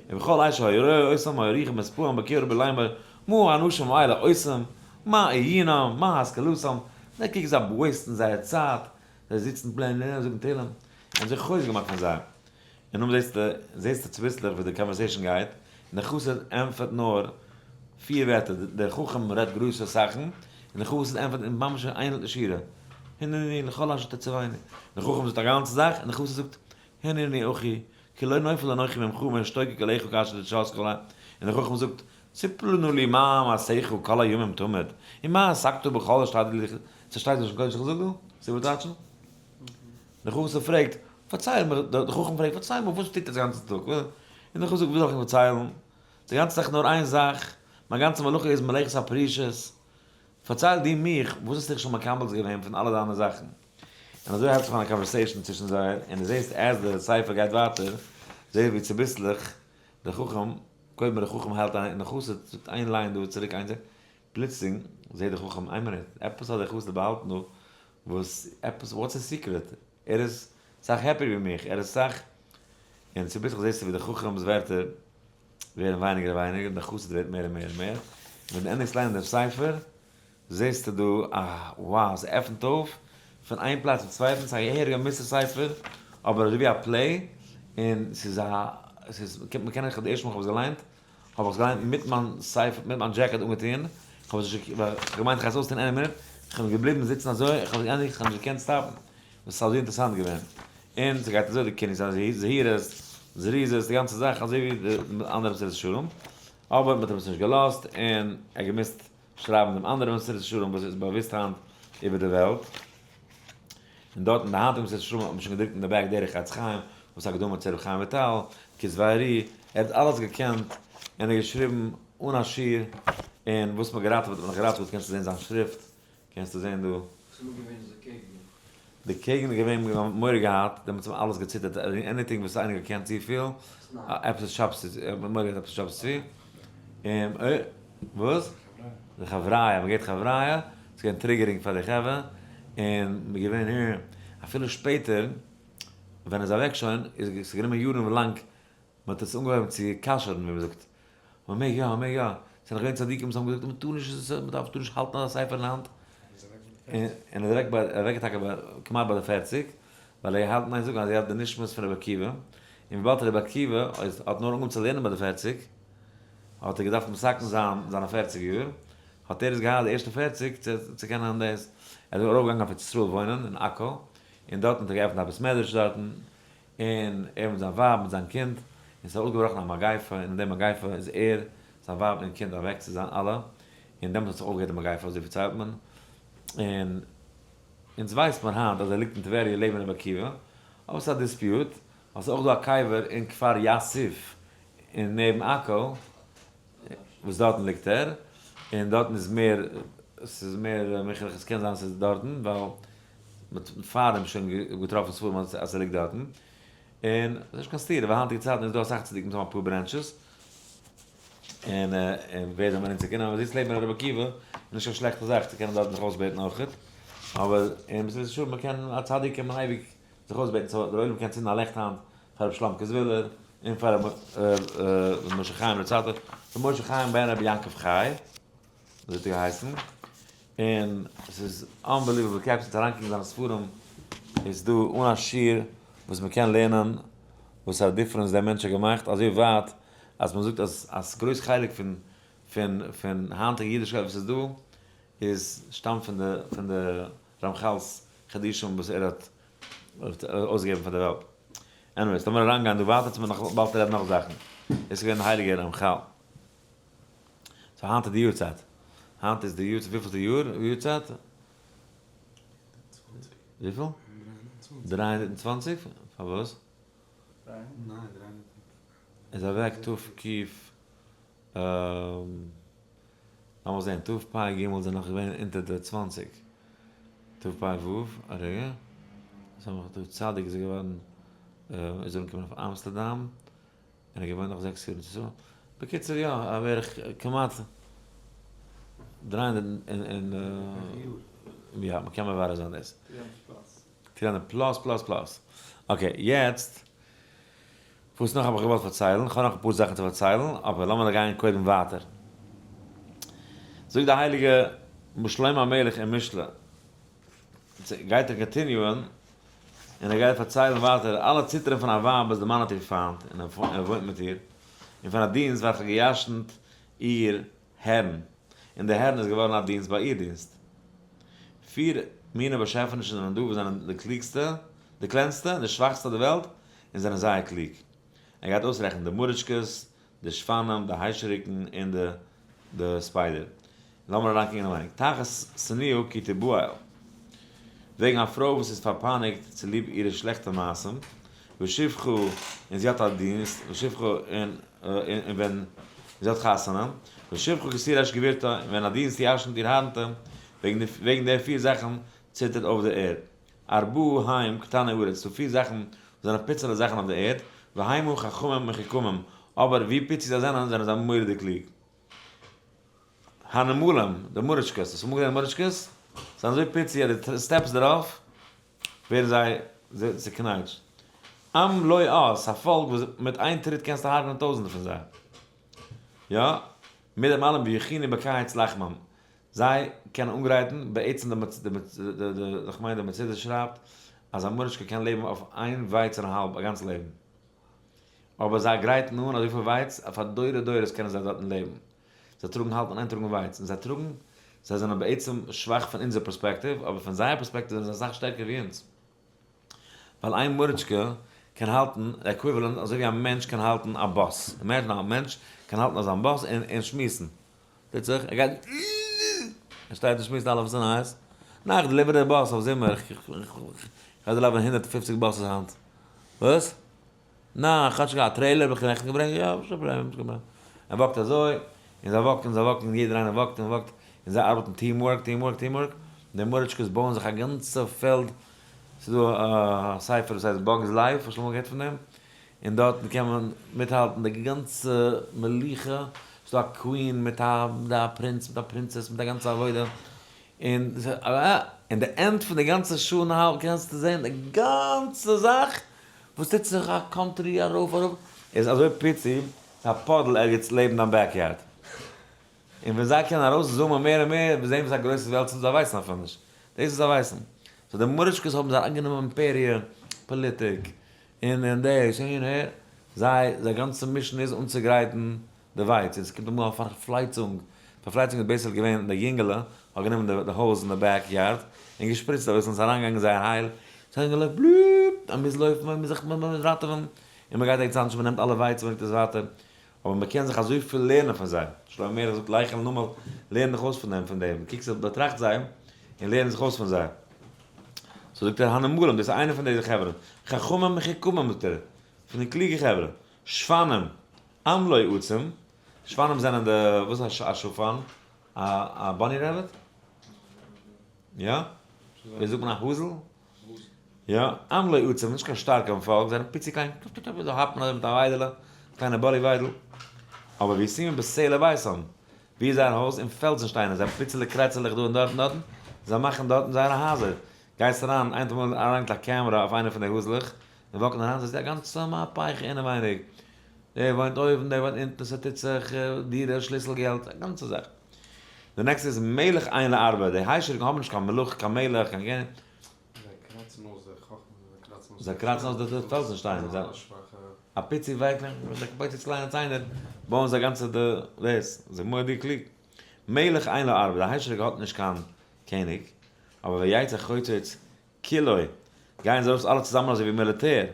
און וכל עת שהיה רואה אותם היה אריכין מספרם בקרב בלאמר מה האנשים האלה עושים, מה עיונם, מה השכלתם. נע קוק זיי waste ן זייער צייט, זיי זיצן plain און זאגן תהלים, און זיך חוזק געמאכט פון זיי. און נאכדעם זעסטו, זעסטו צוביסלעך ווי די conversation גייט, און דער חסיד ענטפערט נאר פיר ווערטער, דער חכם רעדט גרויסע זאכן, און דער חסיד ענטפערט אין ממש איין שורה, הנני לכל אשר תצווני. דער חכם זאגט א גאנצע זאך, און דער חסיד זאגט, הנני אחי, כי לא נופל אנכי ממך ואשתוקק אליך כאשר תשאתך אלי. און דער חכם זאגט, ספר לנו לי מה מעשיך כל הימים תמיד, ומה עסקת בכל אשר ס'שטייט לשון קודש איך זאג דא? צו איבערטייטשן? דער חסיד פרעגט, פארצייל מיר, דער חכם פרעגט, פארצייל מיר וואס טוט ער די גאנצע טאג? און דער חסיד זאגט, וואס זאל איך אים פארציילן? די גאנצע זאך נאר איין זאך, מיין גאנצע מלאכה איז מלאכת הפרישות, פארצייל דו מיך, וואס האסטו דיך שוין מקבל געווען פון אלע דיינע זאכן? און אזוי הייבט זיך אן א conversation צווישן זיי, און דו זעסט אז דער ספר גייט ווייטער, זעסט ווי צוביסלעך דער חכם, קודם דער חכם האלט איין און דער חסיד זאגט איין line דא צוריק איין פלוצלינג זעט דער חכם איין מינוט, עפעס האט דער חסיד באהאלטן דא, וואס עפעס, what's the secret? ער איז סאך happier ווי מיך, ער איז סאך, און צוביסלעך זעסטו ווי דער חכם'ס ווערטער ווערן ווייניגער און ווייניגער און דער חסיד ווערט מער און מער און מער, און ווען דו ענדיגסט ליינען דעם ספר, זעסטו דא א wow, ס'עפנט אויף פון איין פלאץ צום צווייטן, ס'איז א געהעריגע מוסר ספר, אבער אזוי ווי א play, און ס'איז א, ס'איז, מ'קען, איך האב די ערשטע מאל איך האב עס געליינט, האב איך עס געליינט מיט מיין ספר, מיט מיין jacket אנגעטון, איך האב עס נישט, ווייל איך האב געמיינט איך גיי עס אויסטון any minute, איך בין געבליבן זיצן אזוי, איך האב עס געענדיגט, איך האב נישט געקענט stop ן, דאס איז אזוי אינטערעסאנט געווען, און ס'גייט אזוי די כינוס זהירות, זריזות, די גאנצע זאך אזוי ווי די אנדערע מסילת ישרים, אבער מ'האט אים עס נישט געלאזט, און ער האט געמוזט שרייבן דעם אנדערן מסילת ישרים וואס איז באוואוסט היינט איבער די וועלט, און דארט אין די היינטיגע מסילת ישרים האט מען שוין געדרוקט אין די back דרך עץ חיים, וואס איז הקדמה צו רבי חיים וויטאל, כתבי ארי, ער האט אלעס געקענט, און ער האט געשריבן אן א שיעור, און וואס מ'האט געראטעוועט האט מען נאך געראטעוועט קענסטו זען זיין שריפט, קענסטו זען דא. וואס איז נאר געווען די קעגנער? די קעגנער געווען מיר האבן מורא געהאט, דעמאלטס האבן אלעס געציטערט, anything וואס איינער געקענט צופיל, עפעס שבת, מורא געהאט עפעס שבת צו, און וואס? די חבריא, מען געבט חבריא, ס'איז געווען triggering פאר די חברה, און מ'איז געווען הע, אפילו שפעטער ווען ער איז אוועק שוין, איז עס גענומען יארן ווילאנג מען האט עס אנגעהויבן צו כשר'ן ווי מען זאגט, מען מעג יא, מען מעג יא, ס'זענען געווען צדיקים וואס האבן געזאגט מען טאר נישט, מען דארף טאר נישט האלטן אזא ספר אין האנט, און ער איז אוועק ביי, אוועק טאקע ביי כמעט ביי די פערציג, ווייל ער האלט אין איין זאגן אז ער האט די נשמת פון רבי עקיבא, און וויבאלד רבי עקיבא איז האט נאר אנגעהויבן צו לערנען ביי די פערציג, האט ער געדארפט מתקן זיין זיינע פערציג יאר, האט ער עס געהאט די ערשטע פערציג צו צו קענען דאס, ער איז ארויפגעגאנגען אויף ארץ ישראל וואוינען אין עכו, און דארטן האט ער געעפנט א בית מדרש דארטן, און ער מיט זיין ווייב מיט זיין קינד, און ס'איז אויסגעבראכן א מגיפה, און אין די מגיפה איז ער, זיין ווייב און קינד אוועק צו זיין אלע, און דעמאלטס האט זיך אויפגעהערט די מגיפה, אזוי פארציילט מען, און אונז ווייסט מען היינט אז ער ליגט אין טבריה לעבן רבי עקיבא, אבער ס'איז א dispute, ווייל ס'איז אויך דא א קבר אין כפר יאסיף אין נעבן עכו, וואס דארטן ליגט ער, און דארטן איז מער, ס'איז מער מוכרח עס קען זיין ס'איז דארטן, ווייל מ'האט פארדעם שוין געטראפן ספרים אז ס'ליגט דארטן, און ס'איז נישט קיין סתירה, ווייל היינטיגע צייטן איז דא אסאך צדיקים וואס האבן אפאר branches, און ווער זעמיר אונז צו קענען, אבער זיצט לעבן רבי עקיבא איז נישט קיין שלעכטע זאך צו קענען דארטן זיך אויסבעטן אויכעט, אבער אין מסילת ישרים מ'קען א צדיק קען מען אייביג זיך אויסבעטן, so דער עולם קען צינדן א לעכט היינט פאר רבי שלומ'קע זוויהלער און פאר רבי משה חיים לוצאטו, רבי משה חיים בן רבי יעקב חי, אזוי האט ער געהייסן, און עס איז unbelievable קעפסט אריינקוקן אין זיינע ספרים איז דא אן א שיעור וואס מען קען לערנען וואס א difference דער מענטש האט געמאכט, אזוי ווייט אז מען זאגט אז א גרויס חלק פון פון פון היינטיגע אידישקייט וואס איז דא איז שטאמט פון די פון די רמחל'ס חידושים וואס ער האט אויסגעגעבן פאר די וועלט. anyways, לאמיר אריינגיין דא ווייטער צו מיר נאך באלד רעדן נאך זאכן. דאס איז געווען די הייליגע רמחל. so היינט איז די יארצייט. היינט איז די יארצייט, וויפיל איז די יאר יארצייט? וויפיל? 320? פארוואס? איז אוועק תק. לאמיר זעהן, תפ ג זענען נאך געווען אונטער די 20. תפ ו, א רגע, תצ איז ער געווארן, איז ער אנגעקומען אויף אמסטערדאם, און ער האט געוואוינט נאך זעקס יאר אין ישראל. בקיצור יא, א בערך כמעט 300 און, יא, מ'קען מברר זיין דאס. 300 plus plus plus. okay, יעצט, וואס נאך האב איך געוואלט פארציילן? כ'האב נאך אפאר זאכן צו פארציילן, אבער לאמיר גיין קודם ווייטער. זאגט די הייליגע שלמה המלך אין משלי. גייט ער continue ען, און ער גייט פארציילן ווייטער אלע ציטערן פון א ווייב וואס די מאן האט איר פיינט און ער וואוינט מיט איר, און פון א דינסט וועלכע האט געירשנט איר הערן, און די הערן איז געווארן א דינסט ביי איר דינסט. פיר מיני באשעפענישן זענען דא וואס זענען די קלוגסטע, די קלענסטע און די שוואכסטע אויף די וועלט, און זענען זייער קלוג. ער גייט אויסרעכענען די מוריטשקעס, די שפנים, די היישעריקן און די די spider. לאמיר אריינקוקן אינעווייניג. תחת שנואה כי תבהל. וועגן א פרוי וואס איז פארפייניגט צוליב אירע שלעכטע מעשים, ושפחה און זי האט א דינסט, ושפחה און און ווען זי האט חתונה, ושפחה כי תירש גבירתה, און ווען א דינסט ירשנט איר הארנטע, וועגן די וועגן די פיר זאכן ציטערט אויף די ערד. ארבעה הם קטני ארץ, ס'דא פיר זאכן וואס זענען פיצעלע זאכן אויף די ערד, והמה חכמים מחוכמים, אבער ווי פיצי זיי זענען, זענען זיי מורא'דיג קלוג. הנמלים, די מוריטשקעס, האסט אמאל געזען מוריטשקעס? זיי זענען אזוי פיצי אז די סטעפס דערויף ווערן זיי צוקנייטשט. עם לא עז, א פאלק וואס מיט איין טריט קענסטו הרג'נען טויזענטער פון זיי. יא, מיט דעם אלעם ויכינו בקיץ לחמם, זיי קענען אנגרייטן, בעצם די די כ'מיין די מצודות שרייבט אז א מוריטשקע קען לעבן אויף איין ווייץ און א האלב א גאנץ לעבן. אבער זיי גרייטן אן אזויפיל ווייץ אז פאר דורי דורות קענען זיי דארטן לעבן. זיי טראגן האלטן איין טראגן ווייץ, און זיי טראגן, זיי זענען בעצם שוואך פון אונזער פערספעקטיוו, אבער פון זייער פערספעקטיוו זענען זיי אסאך שטערקער ווי אונז. ווייל איין מוריטשקע קען האלטן equivalent אזוי ווי א מענטש קען האלטן א באס. imagine א מענטש קען האלטן אזא באס און שמועסן. טוט זיך, ער גייט ער שטייט און שמועסט אלע וואס איז נייעס. ניין איך deliver די באס אויף זומער, איך גיי deliver ען 150 buses היינט. וואס? ניין, כאטש געהאט א trailer האב איך נעכטן געברענגט, יא, נישט קיין פראבלעם, נישט קיין פראבלעם. ער walk ט אזוי, און זיי walk ן, זיי walk ן, יעדער איינער walk ט און walk ט, און זיי ארבעטן team work, team work, team work, די מוריטשקעס בויען זיך א גאנצע פעלד, ס'איז דא א ספר וואס הייסט Bugs Life, האסט שוין אמאל געהערט פון דעם? און דארטן קען מען מיטהאלטן די גאנצע מלוכה, ס'איז דא א queen מיט א פרינץ מיט א princess מיט א גאנצע עבודה, און אין די end פון די גאנצע שעה און א האלב קענסטו זען די גאנצע זאך וואס טוט זיך א country ארויף אראפ, איז אזוי פיצי, ס'איז א puddle ערגעץ לעבן דיין backyard, און ווען זיי קענען ארויס zoom ען מער און מער, זעהן וואס א גרויסע וועלט ס'איז, זיי ווייסן אפילו נישט דאס וואס זיי ווייסן, so די מוריטשקעס האבן זיי איינגענומען אימפעריע, פאליטיק, און און דאס און אהער, זיי זייער גאנצע mission איז אנצוגרייטן די ווייץ, און ס'קומט אמאל א פארפלייצונג, פארפלייצונג איז basically געווען די יונגעלע האט גענומען די hose אין די back yard און געשפריצט אביסל און ס'איז אריינגעגאנגען אין זייער הייל, זיי האבן געלויפט בלופ, מען מוז לויפן, מען מוז זיך ראטעווען, און מען גייט ערגעץ אנדערש, מען נעמט אלע ווייץ און מען ברענגט עס ווייטער, אבער מען קען זיך אזויפיל לערנען פון זיי, שלמה המלך זאגט לך אל נמל, לערן דיך אויס פון דעם, פון דעם, קוק זיך, באטראכט זיי, און לערן זיך אויס פון זיי. so זאגט ער הנמלים, דאס איז איינער פון די חברה, חכמים מחוכמים זאגט ער, פון די קלוגע חברה, שפנים, עם לא עצום, שפנים זענען די, וואס איז א שפן? א bunny rabbit? יא? ווי זאגט מען א האזל? יא, עם לא עצום, נישט קיין שטארקע פאלק, זיי זענען פיצי קליין, טופ טופ טופ, זיי האפן אזוי מיט א וויידעלע, קליינע באלי וויידל, אבער וישימו בסלע ביתם, ווי איז זייער הויז? אין פעלזן שטיינער, זיי פיצעלע קרעצעלעך דא און דארט און דארטן, זיי מאכן דארטן זייערע הייזער, גייסט אריין, איינער האט אמאל אריינגעלייגט א קעמרא אויף איינע פון די האזלעך, און walk ן אריין, זעסטו א גאנצע מהפכה אינעווייניג, דער וואוינט אויבן, דער וואוינט אונטן, ס'טוט זיך, דירה, שליסל געלט, א גאנצע זאך. די next ע איז מלך אין לארבה, די היישעריקן האבן נישט קיין מלוכה, קיין מלך, קיין קעניג. זיי קראצן אויס די חכמה, זיי קראצן אויס זיי קראצן אויס די פעלזן שטיינער, זיי א פיצי ווייכע, מיט די פיצי קליינע ציינער, בויען זיי גאנצע די דאס, זיי מורא'דיג קלוג. מלך אין לארבה, די היישעריק האט נישט קיין קעניג, אבער ויצא חוצץ כולו, גייען זיי ארויס אלע צוזאמען אזוי ווי מיליטער,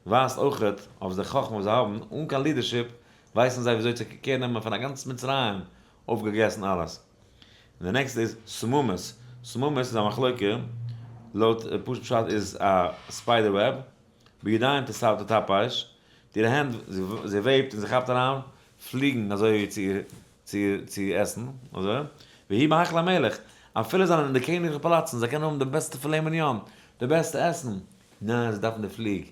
ווייזט אויכעט אויף די חכמה וואס זיי האבן, אן קיין leadership ווייסן זיי וויאזוי צו care נעמען פון א גאנץ מצרים, אויפגעגעסן אלעס. און די נעקסטע איז שממית, שממית איז א מחלוקה, לויט פשוט פשט איז א spider web, בידיים תטפש, מיט אירע הענט זי וועבט און זי כאפט אריין פליגן אזוי צו צו צו עסן, אזוי, והיא בהיכל המלך, אפילו זיינען אין די קעניגליכע פאלאצן, זיי קענען האבן די בעסטע filet mignon, די בעסטע עסן, ניין, זיי דארפן די פליג,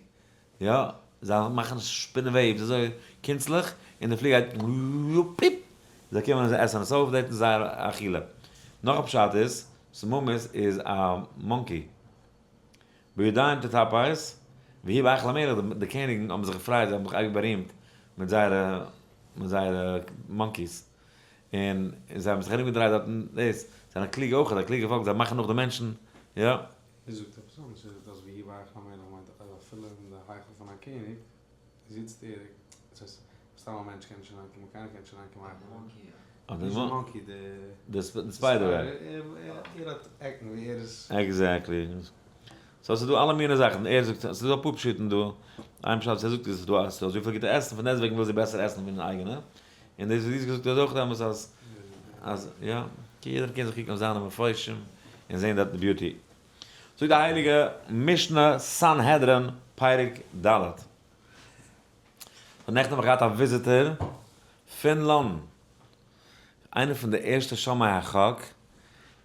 יא, זיי מאכן שפינען וועבס אזוי קונצליך, און די פליג גייט פיפ, זיי קומען און זיי עסן עס אויף, דאס איז זייער אכילה. נאך א פשט איז, שממית איז א monkey. בידיים תטפש, והיא בהיכל המלך, די קעניגן האבן זיך געפרייט, זיי האבן זיך אייביג בארימט מיט זייערע מיט זייערע monkeys, און זיי האבן זיך ארומגעדרייט דארטן, דאס, זיי זענען קלוג אויך, א קלוגע פאלק, זיי מאכן נאך די מענטשן, יא. ער זאגט עפעס אנדערש, ער זאגט אז ויהי בהיכל המלך מיינט אז אפילו אין די היכל פון א קעניג זיצט ער, דאס הייסט סתם א מענטש קען נישט אריינקומען, קיינער קען נישט אריינקומען היכל. נישט די monkey, די. די spider web. ער האט עקן ווי ער איז. Exactly. So ס'איז דא אלע מיני זאכן, ער זאגט, ס'איז דא אפאר פשטים דא, איין פשט וואס ער זאגט איז ס'איז דא אז אזויפיל גוטע עסן, פון דעסטוועגן וויל זי בעסער עסן ווי איר אייגענע, און דאס וואס דו האסט געזאגט איז אויך אמת אז אז יא, יעדער קען זיך קוקן אויף זיינע מפרשים און זען דארט די beauty. זאגט די הייליגע משנה סנהדרין פרק ד'. נעכטן האב איך געהאט א visitor פון לאנדאן, איינער פון די ערשטע שומעי החק,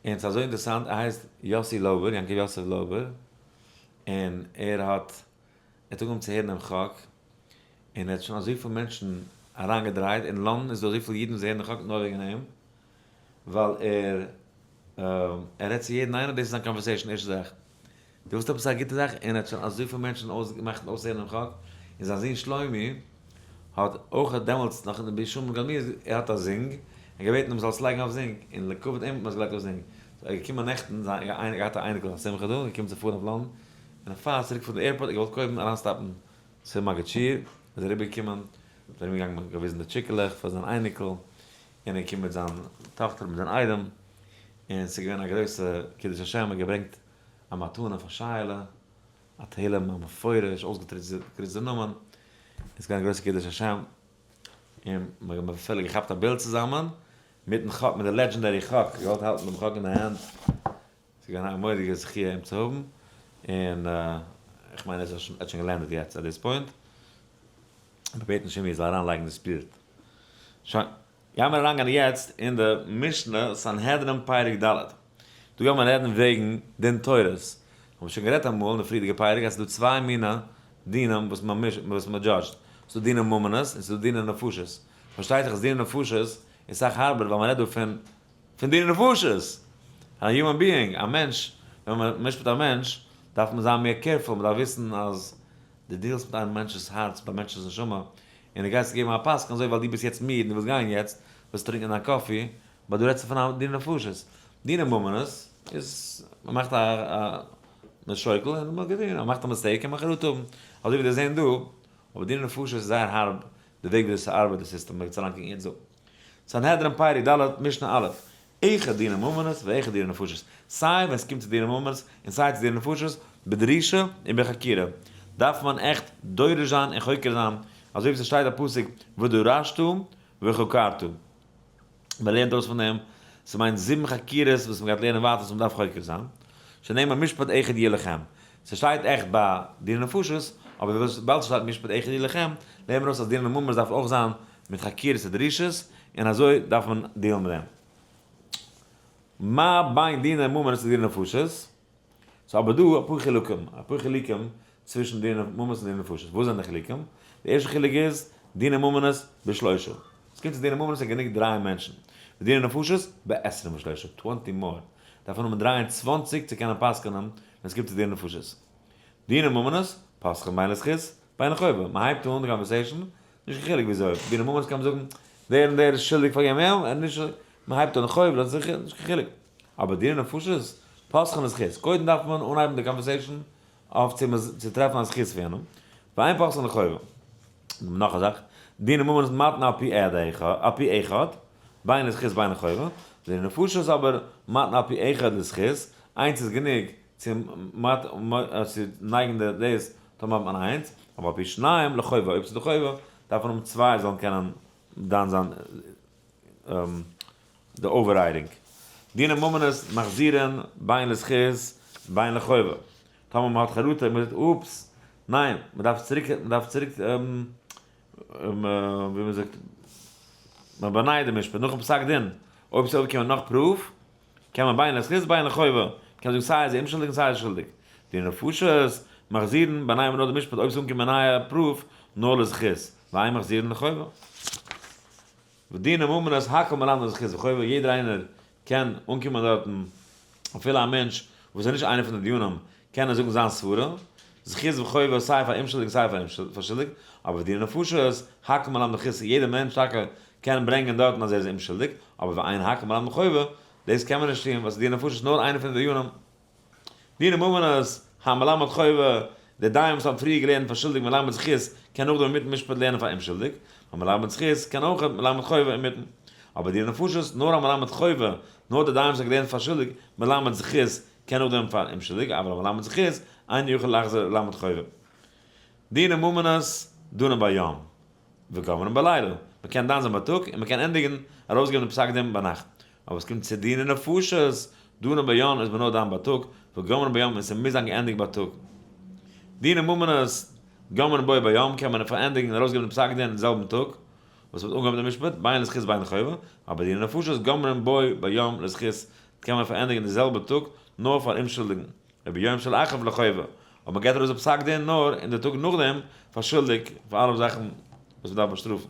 און ס'איז אזוי אינטערעסאנט, ער הייסט יאסי לויבער, יעקב יוסף לויבער, און ער האט, ער האט אנגעהויבן צו הערן דעם חק, און ער האט שוין אזויפיל מענטשן אריינגעדרייט, אין לאנדאן איז דא אזויפיל אידן וואס הערן די חק נאר וועגן אים, ווייל ער ער רעדט צו יעדן איינעם, דאס איז זיין conversation ערשטע זאך, דו ווילסט עפעס א גוטע זאך, און ער האט שוין אזויפיל מענטשן אויסגעמאכט אויסהערן דעם חק, און זיין זון שלומי האט אויך דעמאלטס נאך אין די שומער גלמי ער האט א Zing, און געבעטן אים זאל עס לייגן אויף Zing, און לכבוד אים האט מען עס געלייגט אויף Zing, so ער איז געקומען נעכטן, זיין געהאט א אייניקל א שמחה דא, געקומען צו פארן אויף לאנדאן, און פאר צוריק פון די airport, ער געוואלט קודם אריין stop ן צום מגיד שיעור, איז אריבער געקומען, איז ארום געגאנגען געוויזן די טשיקעלעך פאר זיין אייניקל, און ער קומט מיט זיין טאכטער מיט זיין איידעם, און ס'איז געווען א גרויסע קידוש השם, ער האט געברענגט א מתנה פאר שייעלע, א תהלים א מפורש, אויסגעקריצט די נאמען, און ס'איז געווען א גרויסע קידוש השם, און מ'האט אפילו געכאפט א בילד צוזאמען, מיטן חק, מיט די legendary חק, געוואלט האלטן דעם חק אין די הענט, ס'איז געווען א מורא'דיגע זכיה אים צו האבן, און איך מיין ער האט שוין גע land עט יעצט at this point, מ'בעט נישט אים ער זאל אריינלייגן די spirit. שוין. גיימיר אריינגיין יעצט אין די משנה סנהדרין פרק ד'. דא גיימיר רעדן וועגן דין תורות. האבן שוין גערעדט אמאל אין די פריערדיגע פרק אז ס'איז דא צוויי מיני דינים וואס מען וואס מען judge ט. ס'איז דא דיני ממונות און ס'איז דא דיני נפשות. פארשטייט זיך אז דיני נפשות איז סאך הארבער ווייל מען רעדט דא פון פון דיני נפשות! א human being, א מענטש, ווען מען משפט א מענטש דארף מען זיין מער careful, מען דארף וויסן אז דו deal סט מיט איין מענטש'ס הארץ, מיט א מענטש'ס נשמה, און דו גייסט געבן א פסק'ן אזוי ווייל דו ביסט יעצט מיד און דו ווילסט גיין יעצט, ווילסט טרינקען דיין coffee, but דא רעדסטו פון א דיני נפשות. דיני ממונות איז, מען מאכט א א מען שוקל און מען געווינט, מען מאכט א mistake קען מען חרטה האבן, אזוי ווי דיר זעהן דא, אבער דיני נפשות איז זייער הארב די וועג וויאזוי ס'ארבעט די סיסטעם, מען גייט אריינקוקן יעצט דא. סנהדרין פרק ד' משנה א', אחד דיני ממונות ואחד דיני נפשות, סיי ווען ס'קומט צו דיני ממונות און סיי צו דיני נפשות, בדרישה און בחקירה, דארף מען עכט דורש זיין און חוקר זיין, אזוי ווי ס'שטייט א פסוק ודרשת וחקרת. מען לערנט אויס פון דעם, ס'מיינט זיבן חקירות וואס מ'גייט לערנען ווייטער וואס מ'דארף חוקר זיין, שנאמר משפט אחד יהיה לכם, ס'שטייט עכט ביי דיני נפשות, אבער וויבאלד ס'שטייט משפט אחד יהיה לכם, לערנט מען אויס אז דיני ממונות דארף אויך זיין מיט חקירות ודרישות, און אזוי דארף מען deal ן מיט דעם. מה בין דיני ממונות לדיני נפשות? ס'איז אבער דא אפאר חילוקים, אפאר חילוקים צווישן דיני ממונות און דיני נפשות. וואס זענען די חילוקים? די ערשטע חילוק איז, דיני ממונות בשלושה. עס קומט צו דיני ממונות איז גענוג דריי מענטשן. ודיני נפשות בעשרים ושלושה, twenty more. דארף מען האבן 23 צו קענען פסק'נען ווען עס קומט צו דיני נפשות. דיני ממונות, פותחין בין לזכות, בין לחובה. מען הייבט אן די conversation, נישט קיין חילוק וויאזוי, דיני ממונות קען מען זאגן, דער און דער איז שולדיג פאר יענעם, ער איז נישט, מען הייבט אן חוב, דאס איז נישט קיין חילוק. אבער דיני נפשות, פותחין לזכות, קודם דארף מען אנהייבן די conversation אויף צו צו טרעפן א זכות פאר יענעם, ואין פותחין לחובה. נאך א זאך, דיני ממונות מטין על פי עד על פי אחד, בין לזכות בין לחובה, דיני נפשות אבער מטין על פי אחד לזכות, איינס איז גענוג צו צו נייגן די דאס טאמער האט מען איינס, אבער על פי שניים לחובה, אויב ס'איז די חובה דארף מען האבן צוויי זאלן קענען דן זיין די overriding. דיני ממונות מחזירין בין לזכות בין לחובה. טאמער מען האט חרטה און מען זאגט oops, ניין, מען דארף צוריק, מען דארף צוריק ווי מען זאגט, מען באנייט די משפט נאכן פסק דין, אויב ס'איז אויפגעקומען נאך proof, קען מען בין לזכות בין לחובה, קען זאגן סיי איז ער אומשולדיג און סיי איז ער שולדיג. דיני נפשות מחזירין באנייען נאר די משפט אויב ס'איז אנגעקומען נייע proof נאר לזכות, ואין מחזירין לחובה. ודיני ממונות הכל מלמדין זכות וחובה, יעדער איינער קען אנקומען דארטן, אפילו א מענטש וואס איז נישט איינער פון די דיונים, קען ער זאגן זיין סברה, זכות וחובה סיי פאר אומשולדיג און סיי פאר שולדיג, אבער ודיני נפשות הכל מלמדין זכות, יעדער מענטש טאקע קען ברענגען דארטן אז ער איז אומשולדיג, אבער ואין הכל מלמדין חובה, דאס קען מען נישט טון, ווייל ס'איז דיני נפשות נאר איינער פון די דיונים. דיני ממונות, המלמד חובה, דער דיין וואס האט פריער געלערנט פאר שולדיג מלמד זכות, קען נאכדעם אינמיטן משפט לערנען פאר אומשולדיג, ווייל מלמד זכות קען אויך מלמד חובה אינמיטן. אבער דיני נפשות, נאר א מלמד חובה, נאר דער דיין וואס האט געלערנט פאר שולדיג, מלמד זכות, קען נאכדעם פאר אומשולדיג, אבל המלמד זכות, אינו יכול לחזור ללמד חובה. דיני ממונות, דנין ביום, וגומרין בלילה, מען קען דן זיין בייטאג און מען קען ענדיגן ארויסגעבן די פסק דין ביינאכט, אבער עס קומט צו דיני נפשות, דנין ביום איז מען נאר דן בייטאג, וגומרין ביום און ס'מוז זיין געענדיגט בייטאג. דיני ממונות, גומרין בו ביום קען מען פארענדיגן און ארויסגעבן די פסק דין אין זעלבן טאג וואס מ'האט אנגעהויבן די משפט, בין לזכות בין לחובה, אבער דיני נפשות גומרין בו ביום לזכות קען מען פארענדיגן די זעלבע טאג נאר פאר אומשולדיגן. וביום שלאחריו לחובה, אבער מען געבט ארויס די פסק דין נאר אין די טאג נאכדעם פאר שולדיג פאר אלע זאכן וואס מען דארף באשטראפן.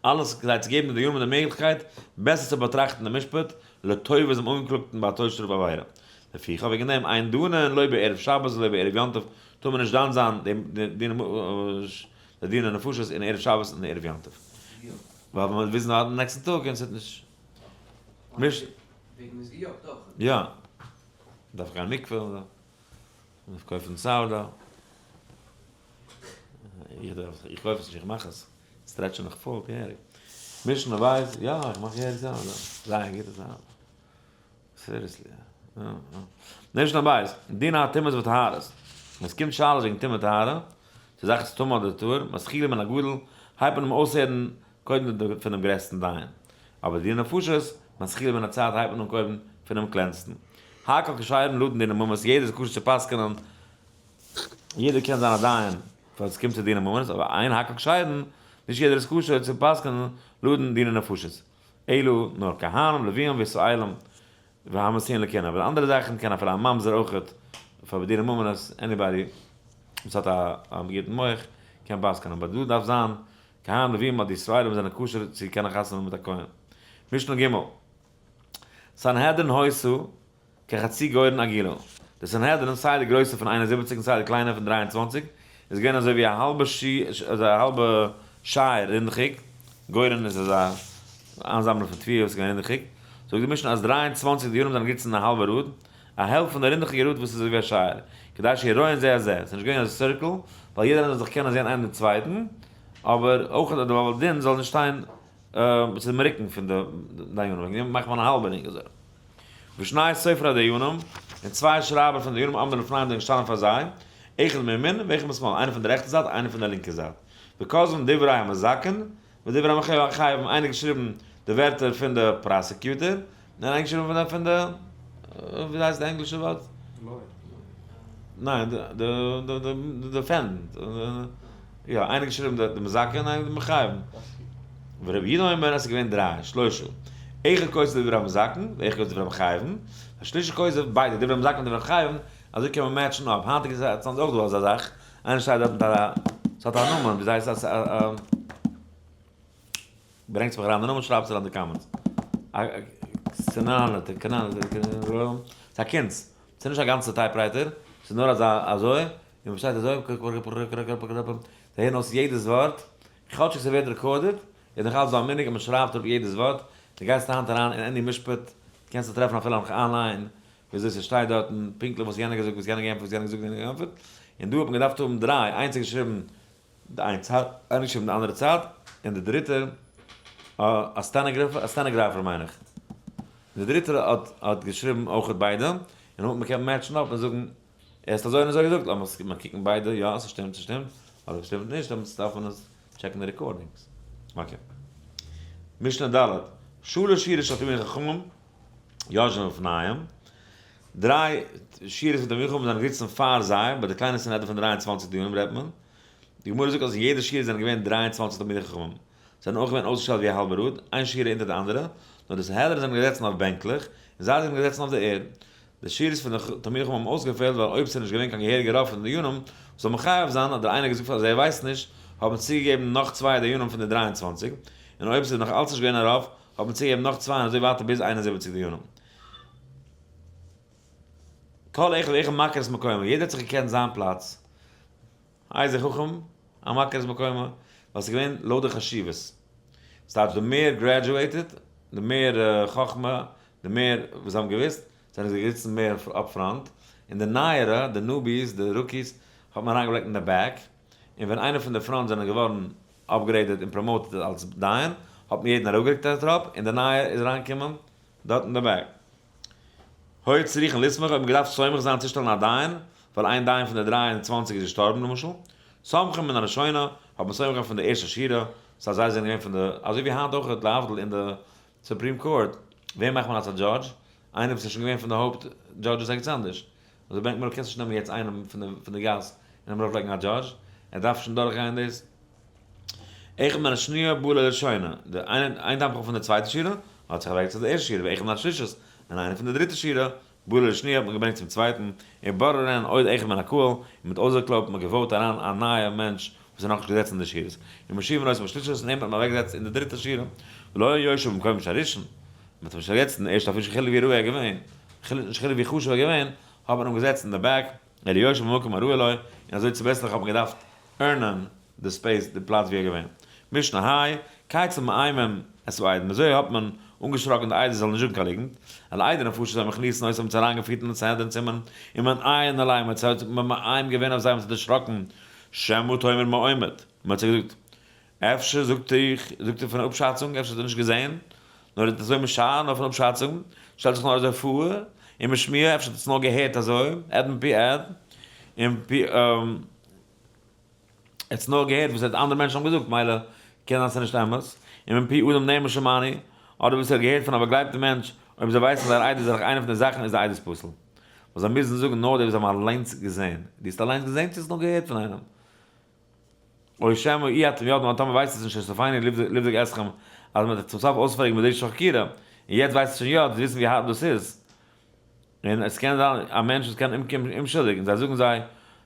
אלעס כדי צו געבן די דיינים די מעגליכקייט בעסער צו באטראכטן די משפט לטובת דעם אנגעקלאגטן ביי א טויט-שטראף עבירה. לפיכך וועגן דעם אין דנין לא בערב שבת ולא בערב יום טוב טאר מען נישט דן זיין די דיני נפשות אין ערב שבת און ערב יום טוב. ווייל מען וועט וויסן דעם נעקסטן טאג און ס'וועט נישט. וועגן איז געיאגט אויך. יא. מ'דארף גיין מקווה און מ'דארף קויפן sourdough. איך דארף, איך קויף עס נישט, איך מאך עס. stretch מיך פול געהעריג. משנה בית, יא, איך מאך געהעריג sourdough. זייער גוטע sourdough. Seriously. יא, יא. משנה בית, דיני הטומאות וטהרות. ווען ס'קומט שאלות וועגן טומאה טהרה, צו זאך איז טמא אדער טהור, מתחילים מן הגדול, הייבט מען אן אויסהערן קודם פונעם גרעסטן דיין. אבער דיני נפשות, מתחילים מן הצד הייבט מען אן קודם פונעם קלענסטן. הכל כשרים לדון דיני ממונות, יעדער איז כשר צו פסק'נען, יעדער קען זיין א דיין ווען עס קומט צו דיני ממונות, אבער אין הכל כשרים, נישט יעדער איז כשר צו פסק'נען לדון דיני נפשות. אלא נאר כהנים, לוויים וישראלים והמשיאין לכהונה, אבער אנדערע זאכן קען אפילו א ממזר אויכעט, פאר דיני ממונות, anybody וואס האט א גוטן מח קען פסק'נען, אבער דא דארף זיין כהנים לוויים אדער ישראלים זענען כשר צו קענען חתונה האבן מיט א כהן. משנה ג' סנהדרין היתה כחצי גורן עגולה. די סנהדרין, סיי די גרויסע פון 71 און סיי די קליינע פון 23, איז געווען אזוי ווי א האלבע אזא האלבע שייער רינדעכיג, גורן איז אזא איינזאמלען פון תבואה וואס איז געווען רינדעכיג, זאגט די משנה אז 23 דיינים זענען געזיצן אין א האלבע ראד, א העלפט פון די רינדעכיגע ראד וואס איז אזוי ווי א שייער, כדי שיראון זה את זה, עס איז נישט געווען אזא circle, ווייל יעדער איינער זאל זיך קענען זען איינער דעם צווייטן, אבער אויך אז די בעל דין זאל נישט שטיין צו דעם רוקן פון די דיינים, וועגן דעם מאכט מען א האלבע רינג אזוי. ושני סופרי הדיינים, און צוויי שרייבער פון דיינים עומדים לפניהם זענען געשטאנען פאר זיי, אחד מימין ואחד משמאל, איינער פון די רעכטע זייט איינער פון די לינקע זייט. וכותבין דברי המזכין ודברי המחייבין, איינער געשריבן די ווערטער פון די prosecutor, און איינער געשריבן פון די, ווי הייסט די ענגלישע ווארט? ניין, די defendant. יא, איינער געשריבן די מזכה און איינער די מחייב. ורבי יהודה אומר אז ס'איז געווען דריי, שלושה. אחד כותב דברי המזכין, ואחד כותב דברי המחייבין, והשלישי כותב ביידע, דברי המזכין און דברי המחייבין, אזוי קען מען match ן אפ. היינטיגע צייטן איז אויך דא אזא זאך, איינער שטייט דארט מיט א, ס'האט א נאמען, וויאזוי הייסט עס, א. ברענגטס מיך אריין די נאמען, שרייבטס אריין די comments. א ס'איז א קונץ. ס'איז נישט א גאנצע typewriter, ס'איז נאר אזא אזוי, און מ'שטייט אזוי, זיי הערן אויס יעדעס ווארט, כאטשיג ס'ווערט recorded, איז נאך אלץ דא א מנהג אז מ'שרייבט אפ יעדעס ווארט, דו גייסט היינט אריין אין any משפט, קענסטו טרעפן אפילו נאך online, וויאזוי ס'שטייט דארטן, פונקטליך וואס יענער געזאגט, וואס יענער געענטפערט, וואס יענער געזאגט, יענער געענטפערט, און דא האט מען געדארפט האבן דריי, איינס האט געשריבן די איין צד, איינער געשריבן די אנדערע צד, און די דריטער, א stenographer, א stenographer מיין איך. די דריטער האט האט געשריבן אויכעט ביידע, און האט מען קען match ן אפ און זאגן, ער האט אזוי און אזוי געזאגט, לאמיר עס קוקן ביידע, יא ס'שטימט ס'שטימט, אדער ס'שטימט נישט, דעמאלטס דארף מען עס check ן די recordings. Okay. משנה ד', שלש שורות של תלמידי חכמים, יושבין לפניהם, דריי שורות פון תלמידי חכמים זענען געזיצן פאר זיי, ביי די קליינע סנהדרין פון 23 דיינים רעדט מען, די גמרא זאגט אז אין יעדע שורה זענען געווען 23 תלמידי חכמים, זיי זענען אויך געווען אויסגעשטעלט ווי א האלבע ראד, איין שורה אונטער די אנדערע, נאר די סנהדרין זענען געזעצן אויף בענקלעך, און זיי זענען געזעצן אויף די ערד. די שורות פון די תלמידי חכמים האבן אויסגעפעלט ווייל אויב ס'איז נישט געווען קיין געהעריגע רוב פון די דיינים וואס זאל מחייב זיין, אדער איינער געזאגט אז ער ווייסט נישט, האט מען צוגעגעבן נאך צוויי דיינים פון די 23, און אויב ס'איז נאך אלץ נישט געווען א רוב, האט מען צוגעגעבן נאך צוויי און אזוי ווייטער ביז 71 דיינים. כל אחד ואחד מכיר את מקומו, יעדער האט זיך געקענט זיין פלאץ. איזה חכם, המכיר את מקומו, ווייל ס'איז געווען לויט די חשיבות. ס'טייטש די מער graduated, די מער חכמה, די מער וואס זיי האבן געוואוסט, זענען זיי געזיצן מער up front, און די נייערע, די newbies, די rookies, האט מען אריינגעלייגט אין די back, און ווען איינער פון די front זענען געווארן upgraded און promoted אלס דיין, האט מען יעדן אראפגערוקט א טראפ, און די נייע איז אריינגעקומען דארט אין די back. היו צריכין לסמוך, האט מען געדארפט סומך זיין צושטעלן א דיין, ווייל איין דיין פון די 23 איז געשטארבן למשל. סומכים מן הראשונה, האט מען סומך געווען פון די ערשטע שורה, סא זיי זענען געווען פון די, אזוי ווי היינט אויך להבדיל אין די Supreme Court, וועם מאכט מען אלס א judge? איינער וואס איז שוין געווען פון די הויפט judges ערגעץ אנדערש. אזוי ברענגט מען, קענסט נישט נעמען יעצט איינעם פון די גאס און אים ארויפלייגן א judge, ער דארף שוין דורכגיין דאס. אחד מן השניה בא לראשונה, די איין תלמיד פון די צווייטע שורה האט זיך אוועקגעזעצט אויף די ערשטע שורה, ואחד מן השלישית, און איינער פון די דריטע שורה, בא לראשונה האט מען געברענגט צום צווייטן, און בררן עוד אחד מן הקהל, און מ'האט אויסגעקלויבט, מ'האט גע vote אריין א נייע מענטש וואס איז נאכנישט געזעצן אין די שורות, און מושיבין אותו בשלישית, און אים האט מען אוועקגעזעצט אין די דריטע שורה, ולא יושב במקום הראשון, מ'האט אים נישט אוועקגעזעצט אין די ערשטע, אפילו נישט חילוק ווי ראוי ער איז געווען, נישט חילוק ווי חשוב ער איז געווען, האט מען אים געזעצט אין די back, אלא יושב במקום הראוי לו, און אזוי צוביסלעך האט מען געדארפט earn ען די space, די פלאץ ווי ער איז געווען. משנה היי, כיצד מאיימים את העדים, אזוי האט מען אנגעשראקן די עדות זאלן נישט זאגן קיין ליגנט, על עדי נפשות היו מכניסין אותם, מ'האט זיי אריינגעפירט אין די סנהדרין צימערן, און מעיין עליהם, מ'האט מאיים געווען אויף זיי, מ'האט זיי דערשראקן, שמא תאמר מעומד, מ'האט זיי געזאגט, אפשר זאגט איך, זאגט ער פון אפשאצונג, אפשר האט ער נישט געזען, נאר ער האט אזוי משער, נאר פון אפשאצונג, שטעלט זיך נאר אזוי פאר, און משמיע, אפשר האט ער עס נאר געהערט אזוי, עד מפי עד, און פי, ער האט עס נאר געהערט וואס אנדערע מענטשן האבן געזאגט, מילא קען זיין ס'איז נישט אמת, און מפי אדם נאמן שמענו, אדער וואס ער האט געהערט פון א באגלייבטע מענטש, אויב זיי ווייסן זייער עדות דורך איינע פון די זאכן איז די עדות פסול. ווייל זיי מוזן זאגן נאר די וואס האבן אליינס געזען. דו האסט אליינס געזען צו האסט נאר געהערט פון איינעם? או שמא אי אתם יודעים, טאמער ווייסט עס נישט שסופנו לבדוק אתכם, אז מען וועט צום סוף אויספרעגן מיט דרישת חקירה, און יעצט ווייסט עס שוין יא, דו וויסן ווי הארב דאס איז. און עס קען זיין א מענטש וואס קען אומקומען אומשולדיג, און זיי זאגן זיי,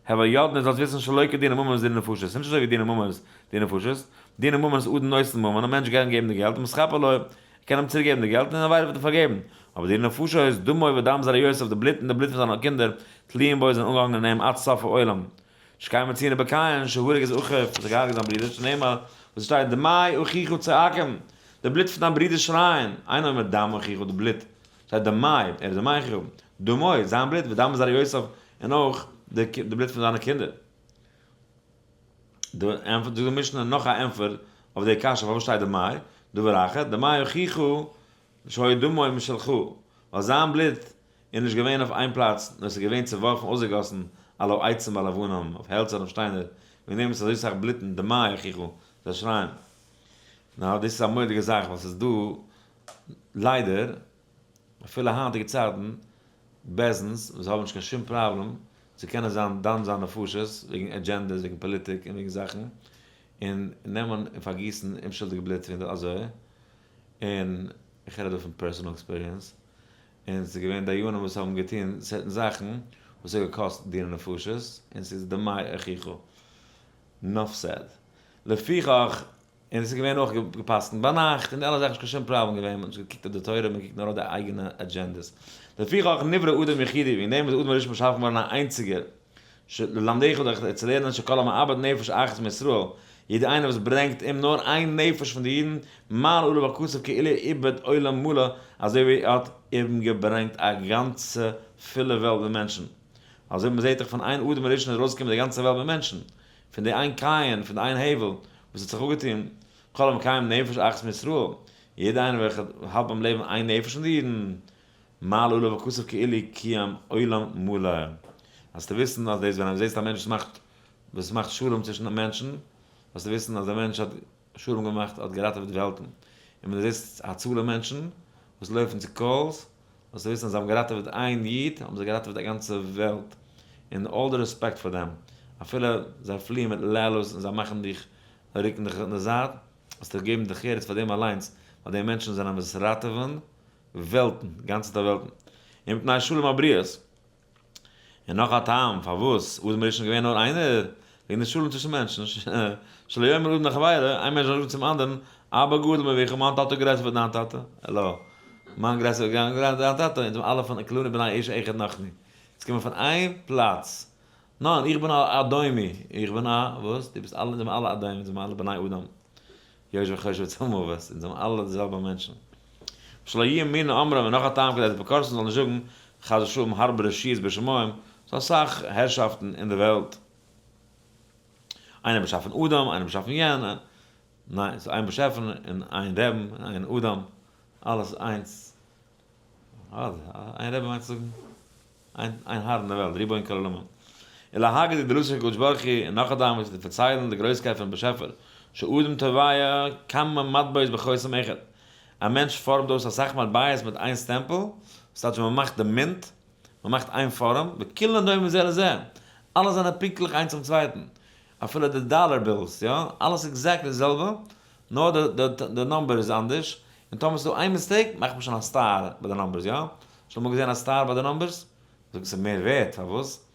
הווי יודען איר זאלט וויסן שלא כדיני ממונות דיני נפשות, ס'איז נישט אזוי ווי דיני ממונות דיני נפשות, דיני ממונות אדם נותן ממון, א מענטש קען געבן די געלט, ומתכפר לו, ער קען אים צוריק געבן די געלט, און א ווייל וועט ער פארגעבן, אבער דיני נפשות, דמו ודם זרע יוסף, די בלוט און די בלוט פון זיינע קינדער, תלויים בו זענען אנגעהאנגען אין אים עד סוף העולם. שכן מצינו בקין שהרג את אחיו, וואס האט געהארגעט זיין ברודער, שנאמר, וואס עס שטייט, דמי אחיך צועקים, די בלוט פון דיין ברודער שרייען, אינו אומר דם אחיך, די בלוט, שטייט דמי, ער איז דמי אחיך, דמו, זיין בלוט, ודם זרע יוסף, און אויך די בלוט פון זיינע קינדער. די ענטפער, זאגט די משנה נאך א ענטפער אויף די קשיא פארוואס שטייט דמי, דבר אחר, דמי אחיך שהיה דמו משלך, ווייל זיין בלוט איז נישט געווען אויף איין פלאץ, נאר עס איז געווען צעווארפן אויסגעגאסן על העצים ועל האבנים, אויף העלצער און אויף שטיינער, וועגן דעם איז אזוי סאך בלוטן, דמי אחיך, זיי שרייען. נאר דאס איז א מורא'דיגע זאך, ווייל ס'איז דא, ליידער, אפילו היינטיגע צייטן, בית דין'ס וואס האבן נישט קיין שום פראבלעם צו קענען זיין דן זיין נפשות וועגן agendas, וועגן פאליטיק און וועגן זאכן, און נעמען און פארגיסן אומשולדיגע בלוט פון אזוי, און איך רעד דא פון personal experience, און ס'איז געווען דיינים וואס האבן געטון certain זאכן וואס האט געקאסט דיני נפשות, און ס'איז דמי אחיך. Enough said. לפיכך, און עס איז געווען אויך געפסקנט ביינאכט, און די אלע זאכן נישט קיין שום פראבלעם געווען, מ'האט נישט געקוקט אויף די תורה, מען קוקט נאר אויף די אייגענע agendas. לפיכך נברא אדם יחידי, וועגן דעם איז אדם הראשון באשאפן געווארן א איינציגער, ללמדך דורך צו לערנען שכל המאבד נפש אחת מישראל, יעדער איינער וואס ברענגט אום נאר איין נפש פון די אידן, מעלה עליו הכתוב כאילו איבד עולם מלא, אזוי ווי ער האט אומגעברענגט א גאנצע פולע וועלט מיט מענטשן. אזוי ווי מ'זעט דאך פון איין אדם הראשון איז ארויסגעקומען די גאנצע וועלט מיט מענטשן, פון די איין קין, פון די איין הבל, וואס האט זיך אפגעטון, כל המקיים נפש אחת מישראל, יעדער איינער וועלכער האלט ביים לעבן איין נפש פון די אידן, מעלה עליו הכתוב כאילו קיים עולם מלא. זאלסטו וויסן אז דאס ווען דו זעסט א מענטש וואס מאכט וואס מאכט שלום צווישן מענטשן, זאלסטו וויסן אז דער מענטש האט שלום געמאכט, האט געראטעוועט וועלטן. און ווען דו זעסט הצלה מענטשן וואס לויפן צו calls, זאלסטו וויסן אז זיי האבן געראטעוועט איין איד, האבן זיי געראטעוועט א גאנצע וועלט. און all the respect פאר דעם. אפילו זיי פליען מיט לעלוס און זיי מאכן דיך רוקן דיך אין די זייט, זאלסטו געבן דרך ארץ פאר דעם אליינס, ווייל די מענטשן זענען וואס ראטעווען וועלטן, גאנצעטע וועלטן. און מפני שלום הבריות. און נאך א טעם פארוואס אדם הראשון איז געווען נאר איינער, וועגן די שלום צווישן מענטשן, שלא יאמר אדם לחבירו, איין מענטש זאל זאגן צום אנדערן, אבא גדול מאביך, מיין טאטע איז גרעסער פון דיין טאטע, העלא, מיין גרעסער פון דיין טאטע, אונז זענען אלע פון כולנו בני איש אחד אנחנו, אונז קומען פון איין פלאץ, ניין, איך בין א אדומי, איך בין א, וואס? דו ביסט אלע, אונז זענען אלע אדומים, אונז זענען אלע בני אדם. יושב חושב צלמו וואס? אונז זענען אלע די זעלבע מענטשן. שלא יהיה מין אומרים און נאך א טעם כדי די אפיקורסים זאלן נישט זאגן. חס ושלום הרבה רשויות בשמים, ס'דא אסאך הערשאפטן אין די וועלט, איינער באשאפן אדם, איינער באשאפן יענע, ניין, ס'איז איין באשעפער און איין רעבן און איין אדם, אלעס איינס, איין רבי מיינט צו זאגן איין האר אין די וועלט, ריבון כל עולמים. ולהגיד גדולתו של הקדוש ברוך הוא, און נאך א טעם איז צו פארציילן די גרויסקייט פונעם באשעפער, שאדם טובע כמה מטבעות בחותם אחד, א מענטש פארעמט אויס אסאך מטבעות מיט איין סטעמפל, ס'טייטש ווען מ'מאכט די mint, מ'מאכט איין פארעם, וכולן דומים זה לזה, אלע זענען פונקטליך איינס צום צווייטן, אפילו די dollar bills, יא, אלעס exactly די זעלבע, נאר די number איז אנדערש, און טאמער ס'איז דא איין mistake מאכט מען שוין א star ביי די numbers, יא? שוין אמאל געזען א star ביי די numbers? זאגן ס'איז מער ווערט, פארוואס?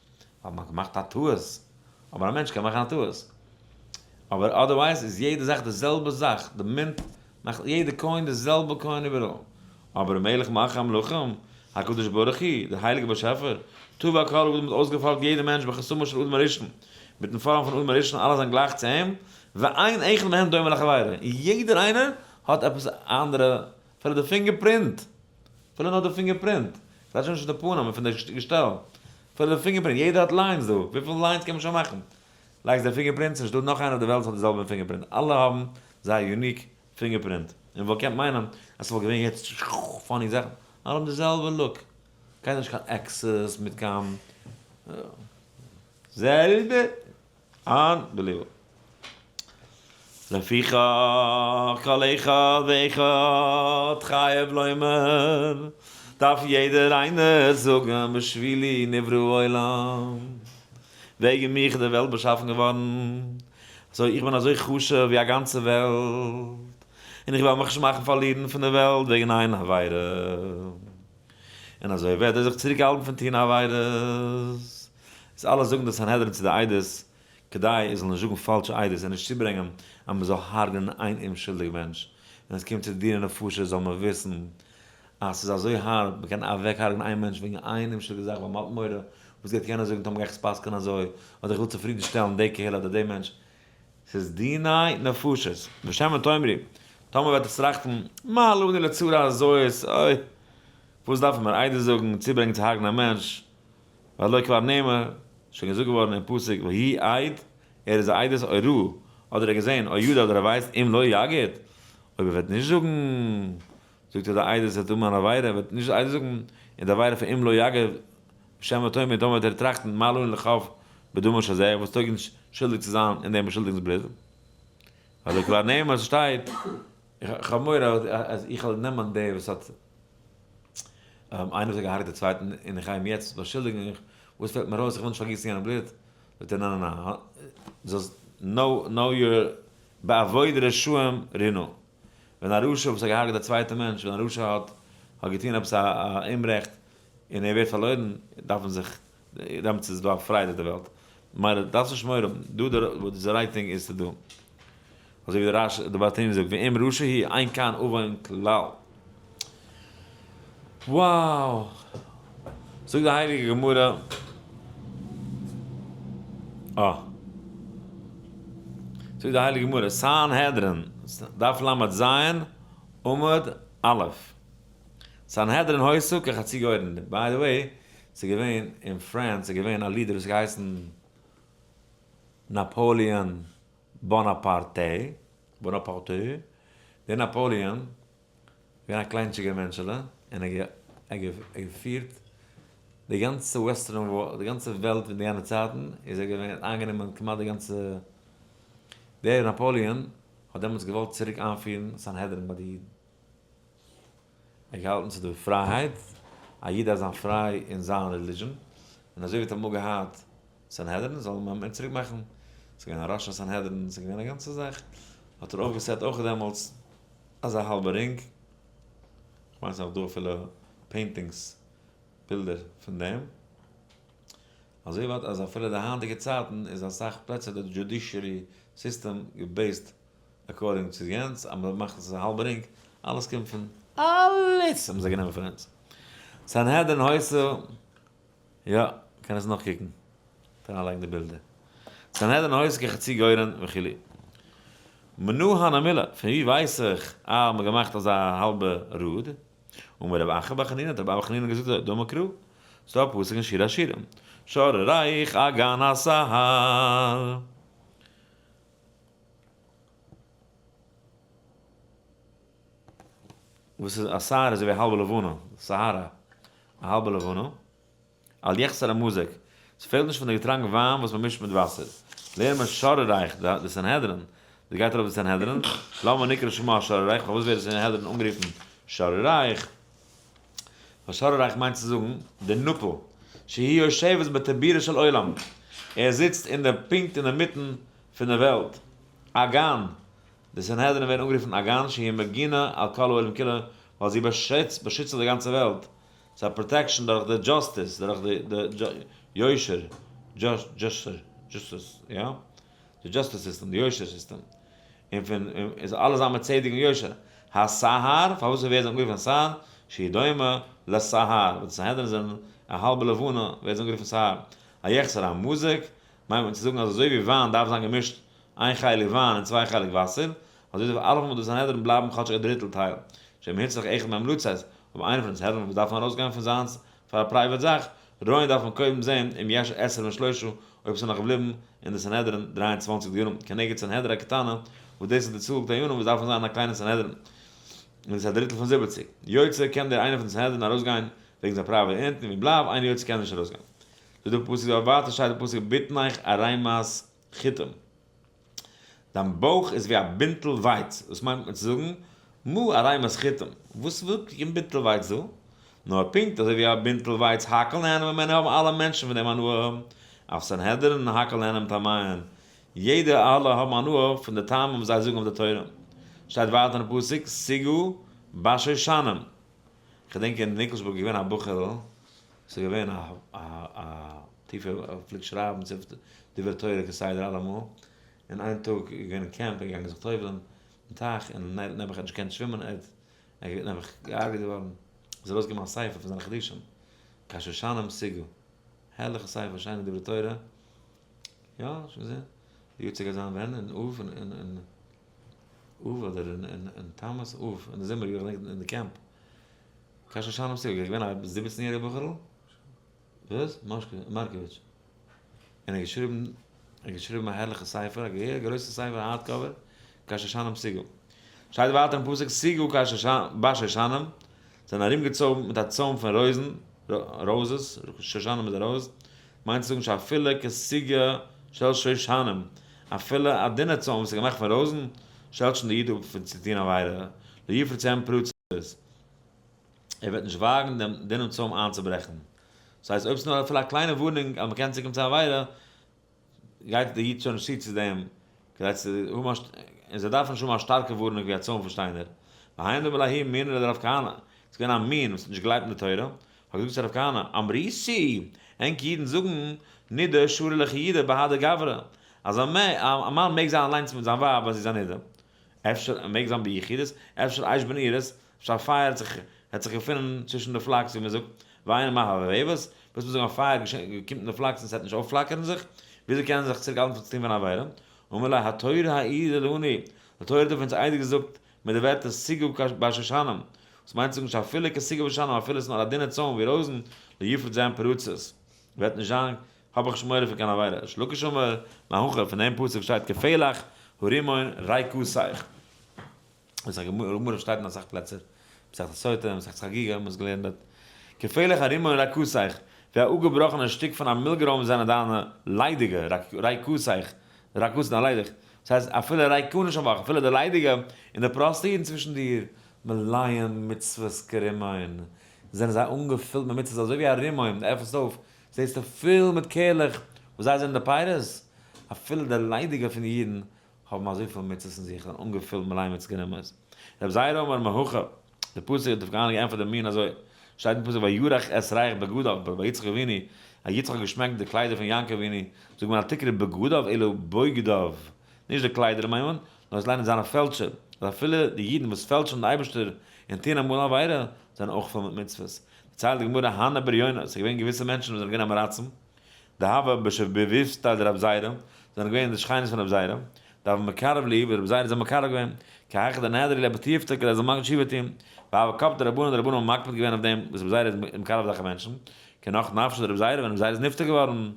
ווייל מ'האט געמאכט א טעות, אבער א מענטש קען מאכן א טעות, אבער otherwise איז יעדע זאך די זעלבע זאך, די mint מאכט יעדע coin די זעלבע coin איבעראל, אבער מלך מלכי המלכים, הקדוש ברוך הוא, דער הייליגער באשעפער, טבע כל האדם האט אויסגעפארעמט יעדע מענטש בחותמו של אדם הראשון, מיטן פארעם פון אדם הראשון אלע זענען גלייך צו אים, ואין אחד מהם דומה לחבירו, און יעדער איינער האט עפעס א אנדערע, אפילו די finger print, אפילו נאר די finger print, כ'רעד שוין נישט פון די פנים און פון די געשטעל, אפילו די finger print, יעדער האט lines דא, וויפיל lines קען מען שוין מאכן? לייגסט די finger print, ס'נישט דא נאך איינער אויף די וועלט וואס האט די זעלבע finger print, אלע האבן זייער unique finger print, און וואלט געקענט מיינען אז ס'וואלט געווען יעצט funny זאכן, אלע האבן די זעלבע look, קיינער נישט קיין עקסעס מיט קיין זעלבע, unbelievable. לפיכך כל אחד ואחד חייב לומר, דארף יעדער איינער זאגן בשבילי נברא העולם, וועגן מיך איז די וועלט באשאפן געווארן, אזוי איך בין אזוי חשוב ווי א גאנצע וועלט, און איך וועל מיך נישט מאכן פארלירן פון די וועלט וועגן איין עבירה. און אזוי וועט ער זיך צוריק האלטן פון טון עבירות. איז אלע זאגן די סנהדרין צו די עדות, כדי ער זאל נישט זאגן פאלשע עדות און נישט צוברענגען אז מען זאל הרג'נען איין אומשולדיג מענטש. ווען עס קומט צו דיני נפשות זאל מען וויסן אז ס'איז אזוי הארב, מען קען אוועק הרג'נען איין מענטש וועגן איין אומשולדיגע זאך ווייל מען האט מורא וואס גייט יענער זאגן טאמער גיי איך עס פסק'ענען אזוי, אדער איך וויל צופרידן שטעלן די קהילה אדער די מענטש. ס'איז דיני נפשות. ושמא תאמרו, טאמער וועט עטס טראכטן, מה לנו לצרה הזאת, אוי, וואס דארפן מיר עדות זאגן, צוברענגען צו הרג'נען א מענטש, והלא כבר נאמר, שוין געזאגט געווארן אין פסוק, והוא עד, ער איז א עדות, או ראה, אדער ער האט געזען, או ידע, אדער ער ווייסט, אם לא יגיד, אויב ער וועט נישט זאגן, זאגט ער די עדות וועט האבן אן עבירה, ער וועט נישט עדות זאגן, און די עבירה פון אם לא יגיד, שמא תאמר, טאמער וועט ער טראכטן, מה לנו לחוב בדמו של זה, וואס טויג נישט שולדיג צו זיין אין דעם באשולדיגנס בלוט, והלא כבר נאמר, עס שטייט, איך האב מורא אז איך וועל נעמען דער וואס האט, איינער וואס האט געהארגעט די צווייטן און איך גיי אים יעצט באשולדיגן, וואס פעלט מיר אויס, איך וויל נישט פארגיסן יענעם בלוט, זאגט ער ניין ניין ניין, זאלסט know your בעבוד רשעים רינה, ווען א רשע וואס האט געהארגעט א צווייטע מענטש, ווען א רשע האט האט געטון עפעס א אומרעכט און ער ווערט פארלוירן, דארף מען זיך, דעמאלטס איז דא א פרייד אויף די וועלט. ממילא דארפסט נישט מורא האבן, do the what is the right thing is to do. אזוי ווי די רש י, די ברטנורא זאגט, ואם רשע הוא אין כאן עוון כלל. Wow! זאגט די הייליגע גמרא, אה. זאגט די הייליגע גמרא, סנהדרין, דף לז, עמוד א', סנהדרין היתה כחצי גורן, by the way, ס'איז געווען אין France איז געווען א leader וואס האט געהייסן נאפאליאן באנאפארטע, באנאפארטע, דער נאפאליאן געווען א קליינטשיגער מענטשעלע און ער האט געפירט די גאנצע western world, די גאנצע וועלט פון די יענע צייטן איז ער געווען איינגענומען כמעט די גאנצע, דער נאפאליאן האט דעמאלטס געוואלט צוריק איינפירן סנהדרין ביי די אידן, ער האט געהאלטן צו די פרייהייט, א איד דארף זיין פריי אין זיין religion, און אזוי ווי ער האט אמאל געהאט סנהדרין זאל מען אים צוריק מאכן, ס'איז געווען א ראש הסנהדרין, ס'איז געווען א גאנצע זאך, האט ער אויפגעסעט אויך דעמאלטס אזא האלבע רינג, כ'מיין ס'איז נאך דא אפילו paintings, בילדער פון דעם, אזוי ווייט אז אפילו די היינטיגע צייטן איז אסאך פלעצער די judiciary system גע based according צו יענץ, אז מ'מאכט עס א האלבע רינג, אלעס קומט פון, אלעס האבן זיי גענומען פון אונז. סנהדרין היתה, יא, קען עס נאכקוקן, קען אריינלייגן די בילדער. סנהדרין היתה כחצי גורן וכו'. מנא הני מילי, פון ווי ווייס איך אז מ'האט געמאכט אזא האלבע ראד? אמר רב אחא בר חנינא, האט רב אחא בר חנינא געזאגט אזוי, דאמר קרא. ס'דא א פסוק אין שיר השירים, שרריך אגן הסהר. וואס איז א סהר? אזוי ווי א האלבע לבנה, סהרה, א האלבע לבנה. אל יחסר המזג, ס'פעלט נישט פון די געטראנק וויין וואס מ'מישט מיט וואסער. לערן מיר שרריך, די סנהדרין, די גייט ארויף די סנהדרין, למה נקרא שמה שרריך, פארוואס ווערט די סנהדרין אנגערופן שרריך? ווייל שרריך מיינט צו זאגן די נאפל, שהיא יושבת בטבורה של עולם, ער זיצט אין די פונקט אינדערמיטן פון די וועלט, אגן, די סנהדרין ווערן אנגערופן אגן שהיא מגינה על כל העולם כולו, ווייל זי באשיצט די גאנצע וועלט, ס'איז א protection דורך די justice, דורך די יושר, justice, יא? די justice system, די יושר סיסטעם. און פון, איז אלעס זיין מיט צדק און יושר. הסהר, פארוואס ווערט זיי אנגערופן סהר? שהיא דומה לסהר, ווייל די סנהדרין זענען א האלבע לבנה, ווערט זיי אנגערופן סהר. היחסר המזג, מיינט מען צו זאגן אז אזוי ווי וויין דארף זיין געמישט איין חלק וויין און צוויי חלק וואסער, אזוי דארף אלעמאל די סנהדרין בלייבן כאטש א דריטל טייל. שאם הוצרך אחד מהם לצאת, אויב איינער פון די סנהדרין וואס דארפן ארויסגיין פון זיינס פאר א private זאך, רואים דארף מען קודם זען אם יש עשרים ושלושה, אויב ס'איז נאך געבליבן אין די סנהדרין 23 דיונים, כנגד סנהדרין הקטנה, וואס דאס איז די צאל דיינים וואס דארפן זיין אין א קליינע סנהדרין, און דאס איז א דריטל פון 70. יוצא קען דער איינער פון די סנהדרין ארויסגיין וועגן זיין private אונטן, ואם לאו, אינו יוצא קען נישט ארויסגיין. זאגט דער פסוק דארט ווייטער שטייט דער פסוק בטנך ערימת חיטים. דיין בויך איז ווי א בינטל ווייץ. וואס מיינט מען צו זאגן? מה ערימת חיטים. וואס וויל קיין בינטל ווייץ דא? נאר פונקט אזוי ווי א בינטל ווייץ הכל נהנין ממנו האבן אלע מענטשן פון דעם הנאה. אף סנהדרין הכל נהנין מטעמיהן. יעדער אלע האבן הנאה פון די טעמים וואס זיי זאגן אויף די תורה. שטייט ווייטער אין פסוק סוגו בשושנים. כ'דענק אין ניקלשבורג איז געווען א בחור'ל, ס'איז געווען א א טיפער, ער פלעגט שרייבן דברי תורה כסדר אלעמאל, און איין טאג איז געווען אין קעמפ, ער איז געגאנגען זיך טובל'ען אין טייך, און נעבעך האט נישט געקענט שווימען, ער איז נעבעך געהארגעט געווארן, איז ארויסגעקומען א ספר פון זיינע חידושים, כשושנים סוגה, הערליכע ספר, שיינע דברי תורה, יא, שוין געזען, די יארצייט גייט זיין ווען? אין אב? אין אב אדער אין תמוז? אב, אין די זומער, איך געדענק אין די קעמפ. כשושנים סוגה, איז געווען א 17 יעריגע בחור'ל, וואס? מארקאוויטש. און ער האט געשריבן, ער האט געשריבן א הערליכע ספר, א גרויסע ספר, א hard cover, כשושנים סוגה. שטייט ווייטער אין פסוק, סוגה בשושנים, זענען ארומגעצויגן מיט א צוים פון רויזן, roses, שושנים איז א rose, מיינט צו זאגן שאפילו כסוגה של שושנים, אפילו א דינע צוים וואס איז געמאכט פון רויזן, שטעלט שוין די איד אפ פון צו טון עבירה, לא יפרצם פרצות, ער וועט נישט וואגן דעם דינעם צוים איינצוברעכן. דאס הייסט אויב ס'איז נאר אפילו א קליינע warning אז מ'קען צוקומען צו עבירה, גייט די איד שוין נישט צו צו דעם, כדי צו האבן א, און זיי דארפן נישט האבן א שטארקע warning ווי א צוים פון שטיינער. והיינו דאמר להו מינא לדרב כהנא, ס'איז געווען א מין וואס האט נישט געגלייבט אין די תורה, האט געזאגט צו רב כהנא, אמריתו, ענק אידן זאגן, נידה שרי לחיודי בהדי גברא, אז א מאן מעג זיין אליינס מיט זיין ווייב ווען זי איז א נידה, אפשר מעג זיין ביחידות, אפשר אש בנרות, אפשר א פייער האט זיך האט זיך געפונען צווישן די פלאקס ווי מען זאגט, ואינה מהבהבת, וואס מען זאגט א פייער קומט אין די פלאקס און עס וועט נישט אויפפלאקערן זיך, וויאזוי קען זיך צוריק האלטן פון צו טון פון עבירה? אמר ליה התורה העידה לנו, די תורה האט אויף אונז עדות געזאגט מיט די ווערטער סוגה בשושנים, וואס מיינט צו זאגן שאפילו כסוגה בשושנים אפילו עס איז נאר א דינע צוים ווי רויזן, לא יפרצם פרצות, וועט נישט זיין האב איך נישט מורא פון קיין עבירה, ריש לקיש אמר, מהכא, פון דעם פסוק שטייט כפלח הרימון ריקתך. דאס איז א גמרא שטייט אין אסאך פלעצער, מסכת סוטה, מסכת חגיגה, מ'האט עס געלערנט דארט. כפלח הרימון ריקתך, ווי א אפגעבראכענע שטיק פון א מילגרוים זענען דיינע ליידיגע, ריקתך, ריקות איז ליידיג, דאס הייסט אפילו ריקנין שבך, אפילו די ליידיגע און די פראסטע אידן צווישן דיר, מלאים מצוות כרימון, זענען זיי אנגעפילט מיט מצוות אזוי ווי א רימון, דו עפנסט אויף, זעסטו פול מיט קערלעך, וואס זיי זענען די פירות, אפילו די ליידיגע פון די אידן האבן אזויפיל מצוות אין זיך, זענען אנגעפילט מלא מצוות גענומען. רבי זירא אמר מהכא, די פסוק האט דווקא געענטפערט דעם מין אזוי, שטייט אין פסוק וירח את ריח בגדיו, ביי יצחק אבינו, אז יצחק האט געשמעקט די קליידער פון יעקב אבינו, זאגט מען אל תקרי בגדיו אלא בוגדיו, נישט די קליידער מיינט מען, נאר עס ליינען זיינע פעלטשער, אז אפילו די אידן וואס פעלטשן די אייבערשטער און טוען אמאל עבירה, זענען אויך פול מיט מצוות. דערציילט די גמרא הני בריוני, עס איז געווען געוויסע מענטשן וואס זענען געווען עם הארצים, דהוו בשיבבותיה דרבי זירא, זענען געווען די שכנות פון רבי זירא, דהוו מקרב להו, וואס רבי זירא האט זיי מקרב געווען, כי היכי דנהדרו ליה בתיובתא כדי זיי זאלן תשובה טון, והוו קפדי רבנן, די רבנן האבן מקפיד געווען אויף דעם וואס רבי זירא איז מקרב אזעלכע מענטשן, כי נח נפשיה דרבי זירא, ווען רבי זירא איז נפטר געווארן.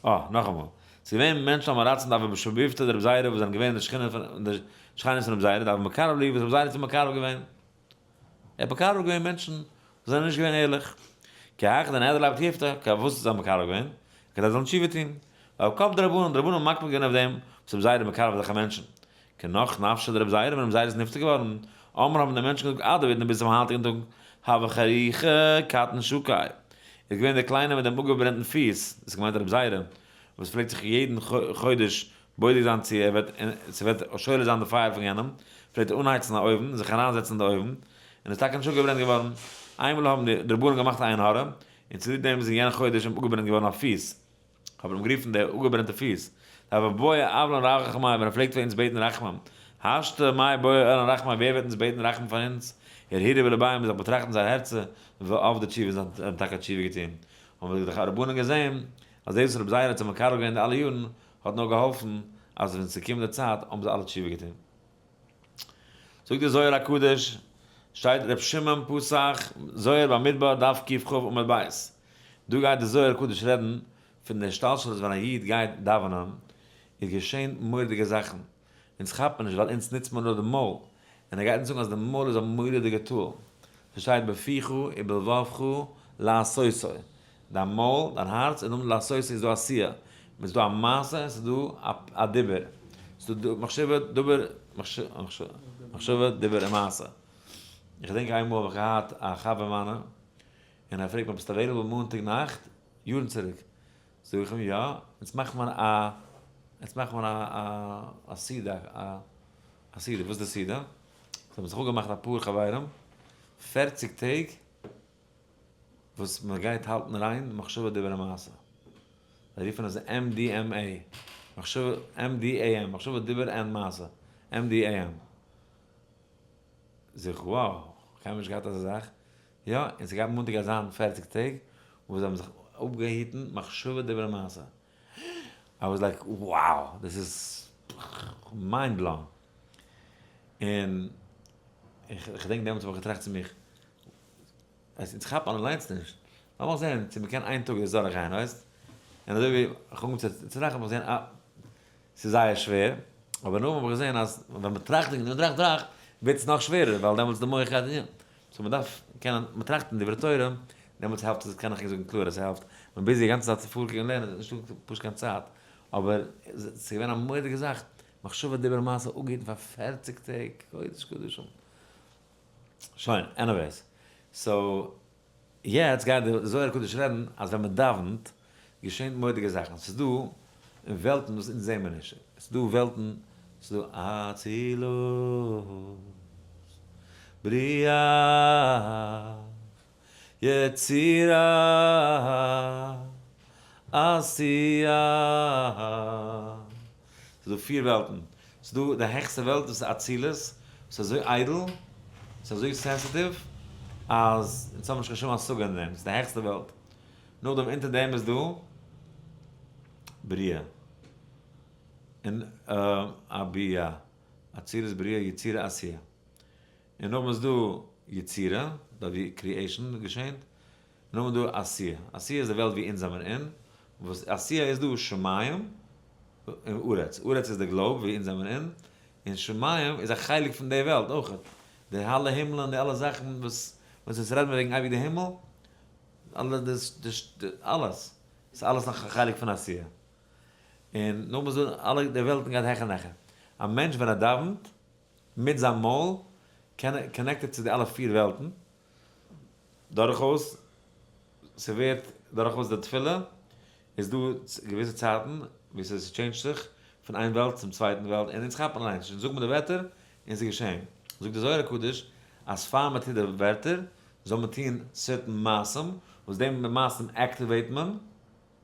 אה, נאכאמאל. ס'איז געווען מענטשן עם הארצים דהוו בשבבותיה דרבי זירא וואס זענען געווען אין די שכינה פון די שכנות פון רבי זירא דהוו מקרב להו וואס רבי זירא האט זיי מקרב געווען. ער האט מקרב געווען מענטשן וואס זענען נישט געווען ערליך. כי היכי דנעדר ליה בתיובתא, כי וואס איז זיי מקרב געווען? כדי זיי זאלן תשובה טון. ווייל קאפ די רבנן, די רבנן האבן מקפיד געווען אויף דעם וואס רבי זירא מקרב אזעלכע מענטשן. כי נח נפשיה דרבי זירא ווען רבי זירא איז נפטר געווארן, אמרי האבן די מענטשן געזאגט עד האידנא ביז צום היינטיגן טאג הוה חריכא קטן שקי, איז געווען דער קליינער מיט דעם אפגעברענטן פיס, דאס איז געמיינט רבי זירא, וואס פלעגט זיך יעדן חודש בודק זיין צו ער וועט צו וועט שולט זיין די פייער פון יענעם, פלעגט ער אנהייצן א אויוון און זיך אריינזעצן אין די אויוון, און איז טאקע נישט אפגעברענט געווארן. איינמאל האבן די רבנים געמאכט א עין הרע, און צוליב דעם איז אין יענע חודש אים אפגעברענט געווארן א פיס. האבן אים גערופן די אפגעברענטע פיס, דהוה בעי עבלן רחמי, ווען ער פלעגט פאר אונז בעטן רחמים, השתא מאי בעי עלן רחמי, ווער וועט אונז בעטן רחמים פאר אונז? הרהורו בלבייהו, זיך באטראכטן זייער הערצער, ועבדו תשובה, זיי האבן טאקע תשובה געטון. האבן די רבנן געזען, אז דאס וואס רבי זירא האט זיי מקרב געווען די אלע יארן, האט נאר געהאלפן, אז ווען ס'איז געקומען די צייט, האבן זיי אלע תשובה געטון. זאגט דער זוהר הקדוש, שטייט ר' שמעון פתח, זוהר במדבר דף קכ עמוד ב', דא גייט דער זוהר הקדוש רעדן פון די השתלשלות ווען א איד גייט דאווענען איז געשען מורא'דיגע זאכן, אונז כאפט מען נישט ווייל אונז נוצט מען נאר די מויל, און ער גייט אונז זאגן אז די מויל איז א מורא'דיגע tool, ס'שטייט בפיך ובלבבך לעשותו, דיין מויל, דיין הארץ, און נאכדעם לעשותו איז דא עשייה, ס'איז דא א מעשה און ס'איז דא א דיבור, ס'איז דא מחשבה, דבר, מחשבה, דיבור און מעשה. איך געדענק איינמאל האב איך געהאט א חבר מיינע, און ער פרעגט מיר ביסט available מאנטאג נאכט? יארן צוריק. זאג איך אים יא, יעצט מאכט מען א, יעצט מאכט מען א א סעודה, א סעודה, וואס איז די סעודה? זיי האבן זיך אפגעמאכט אפאר חברים, פערציג טעג וואס מען גייט האלטן ריין מחשבה דיבור ומעשה. זיי רופן עס MDMA, מחשבה, MDAM, מחשבה דיבור and מעשה, MDAM. זאג איך wow, קיינמאל נישט געהאט אזא זאך. יא, און ס'גייט מאנטאג גייט זיין פערציג טעג וואס זיי האבן זיך אפגעהיטן מחשבה דיבור ומעשה. I was like wow, דאס איז mind blown. און איך געדענק דעמאלטס האב איך געטראכט צו מיך, ווייסט אונז כאפן אליינס נישט, לאמיך זען צו מ'קען איין טאג דאס דורכגיין, ווייסט? און אזוי ווי איך האב אנגעהויבן צו טראכטן האב איך געזען אה, ס'איז זייער שווער, אבער נאכדעם האב איך געזען אז ווען מ'טראכט און מ'טראכט טראכט, ווערט עס נאך שווערער, ווייל דעמאלטס די מח גייט אין, so מ'דארף קענען מ'טראכט אין דברי תורה, דעמאלטס העלפט עס, קען איך זאגן קלאר אז ס'העלפט, מ'איז busy די גאנצע צייט צו פארקוקן און לערנען, איז נישטא פשוט קיין צייט, אבער ס'איז געווען א מורא'דיגע זאך, מחשבה דיבור ומעשה אפגעהיטן פאר פערציג טעג, קודש קדשים. שוין, anyways, so יעצט גייט די זוהר הקדוש רעדן אז ווען מען דאווענט געשענט מורא'דיגע זאכן, ס'איז דא אין וועלטן וואס אונז זעמער נישט, ס'איז דא וועלטן, ס'איז דא אצילות, בריאה, יצירה, עשייה, ס'איז דא פיר וועלטן, ס'איז דא די העכסטע וועלט וואס איז אצילות, ס'איז אזוי איידל, ס'איז אזוי sensitive, אז אונז האבן נישט קיין שום השגה אין דעם, ס'איז די העכסטע וועלט. נאכדעם אונטער דעם איז דא בריאה, און אבי"ע, אצילות בריאה יצירה עשייה. און נאכדעם איז דא יצירה, דארט ווי creation געשענט, און נאכדעם איז דא עשייה, עשייה איז די וועלט ווי אונז זעמער אין, וואס עשייה איז דא שמים און ארץ, ארץ איז די globe ווי אונז זעמער אין, און שמים איז א חלק פון די וועלט אויכעט, די אלע הימלען די אלע זאכן וואס וואס אונז רעדן וועגן אייביג די הימל, אלע די אלעס, ס'איז אלעס נאך א חלק פון עשייה, און נאכדעם איז דא אלע די וועלטן גייט העכער און העכער, א מענטש ווען ער דאווענט מיט זיין מויל connect ער צו די אלע פיר וועלטן, דורכאויס ס'ווערט דורכאויס די תפילה איז דא געוויסע צייטן ווי ס'טשעינדזשט זיך פון איין וועלט צום צווייטן וועלט און אונז כאפן אליינס נישט, אונז זאגן מיר די ווערטער און ס'איז געשען. זאגט די זוהר הקדוש אז פאר מ'טוט די ווערטער זאל מען טון certain מעשים וואס די מעשים activate מען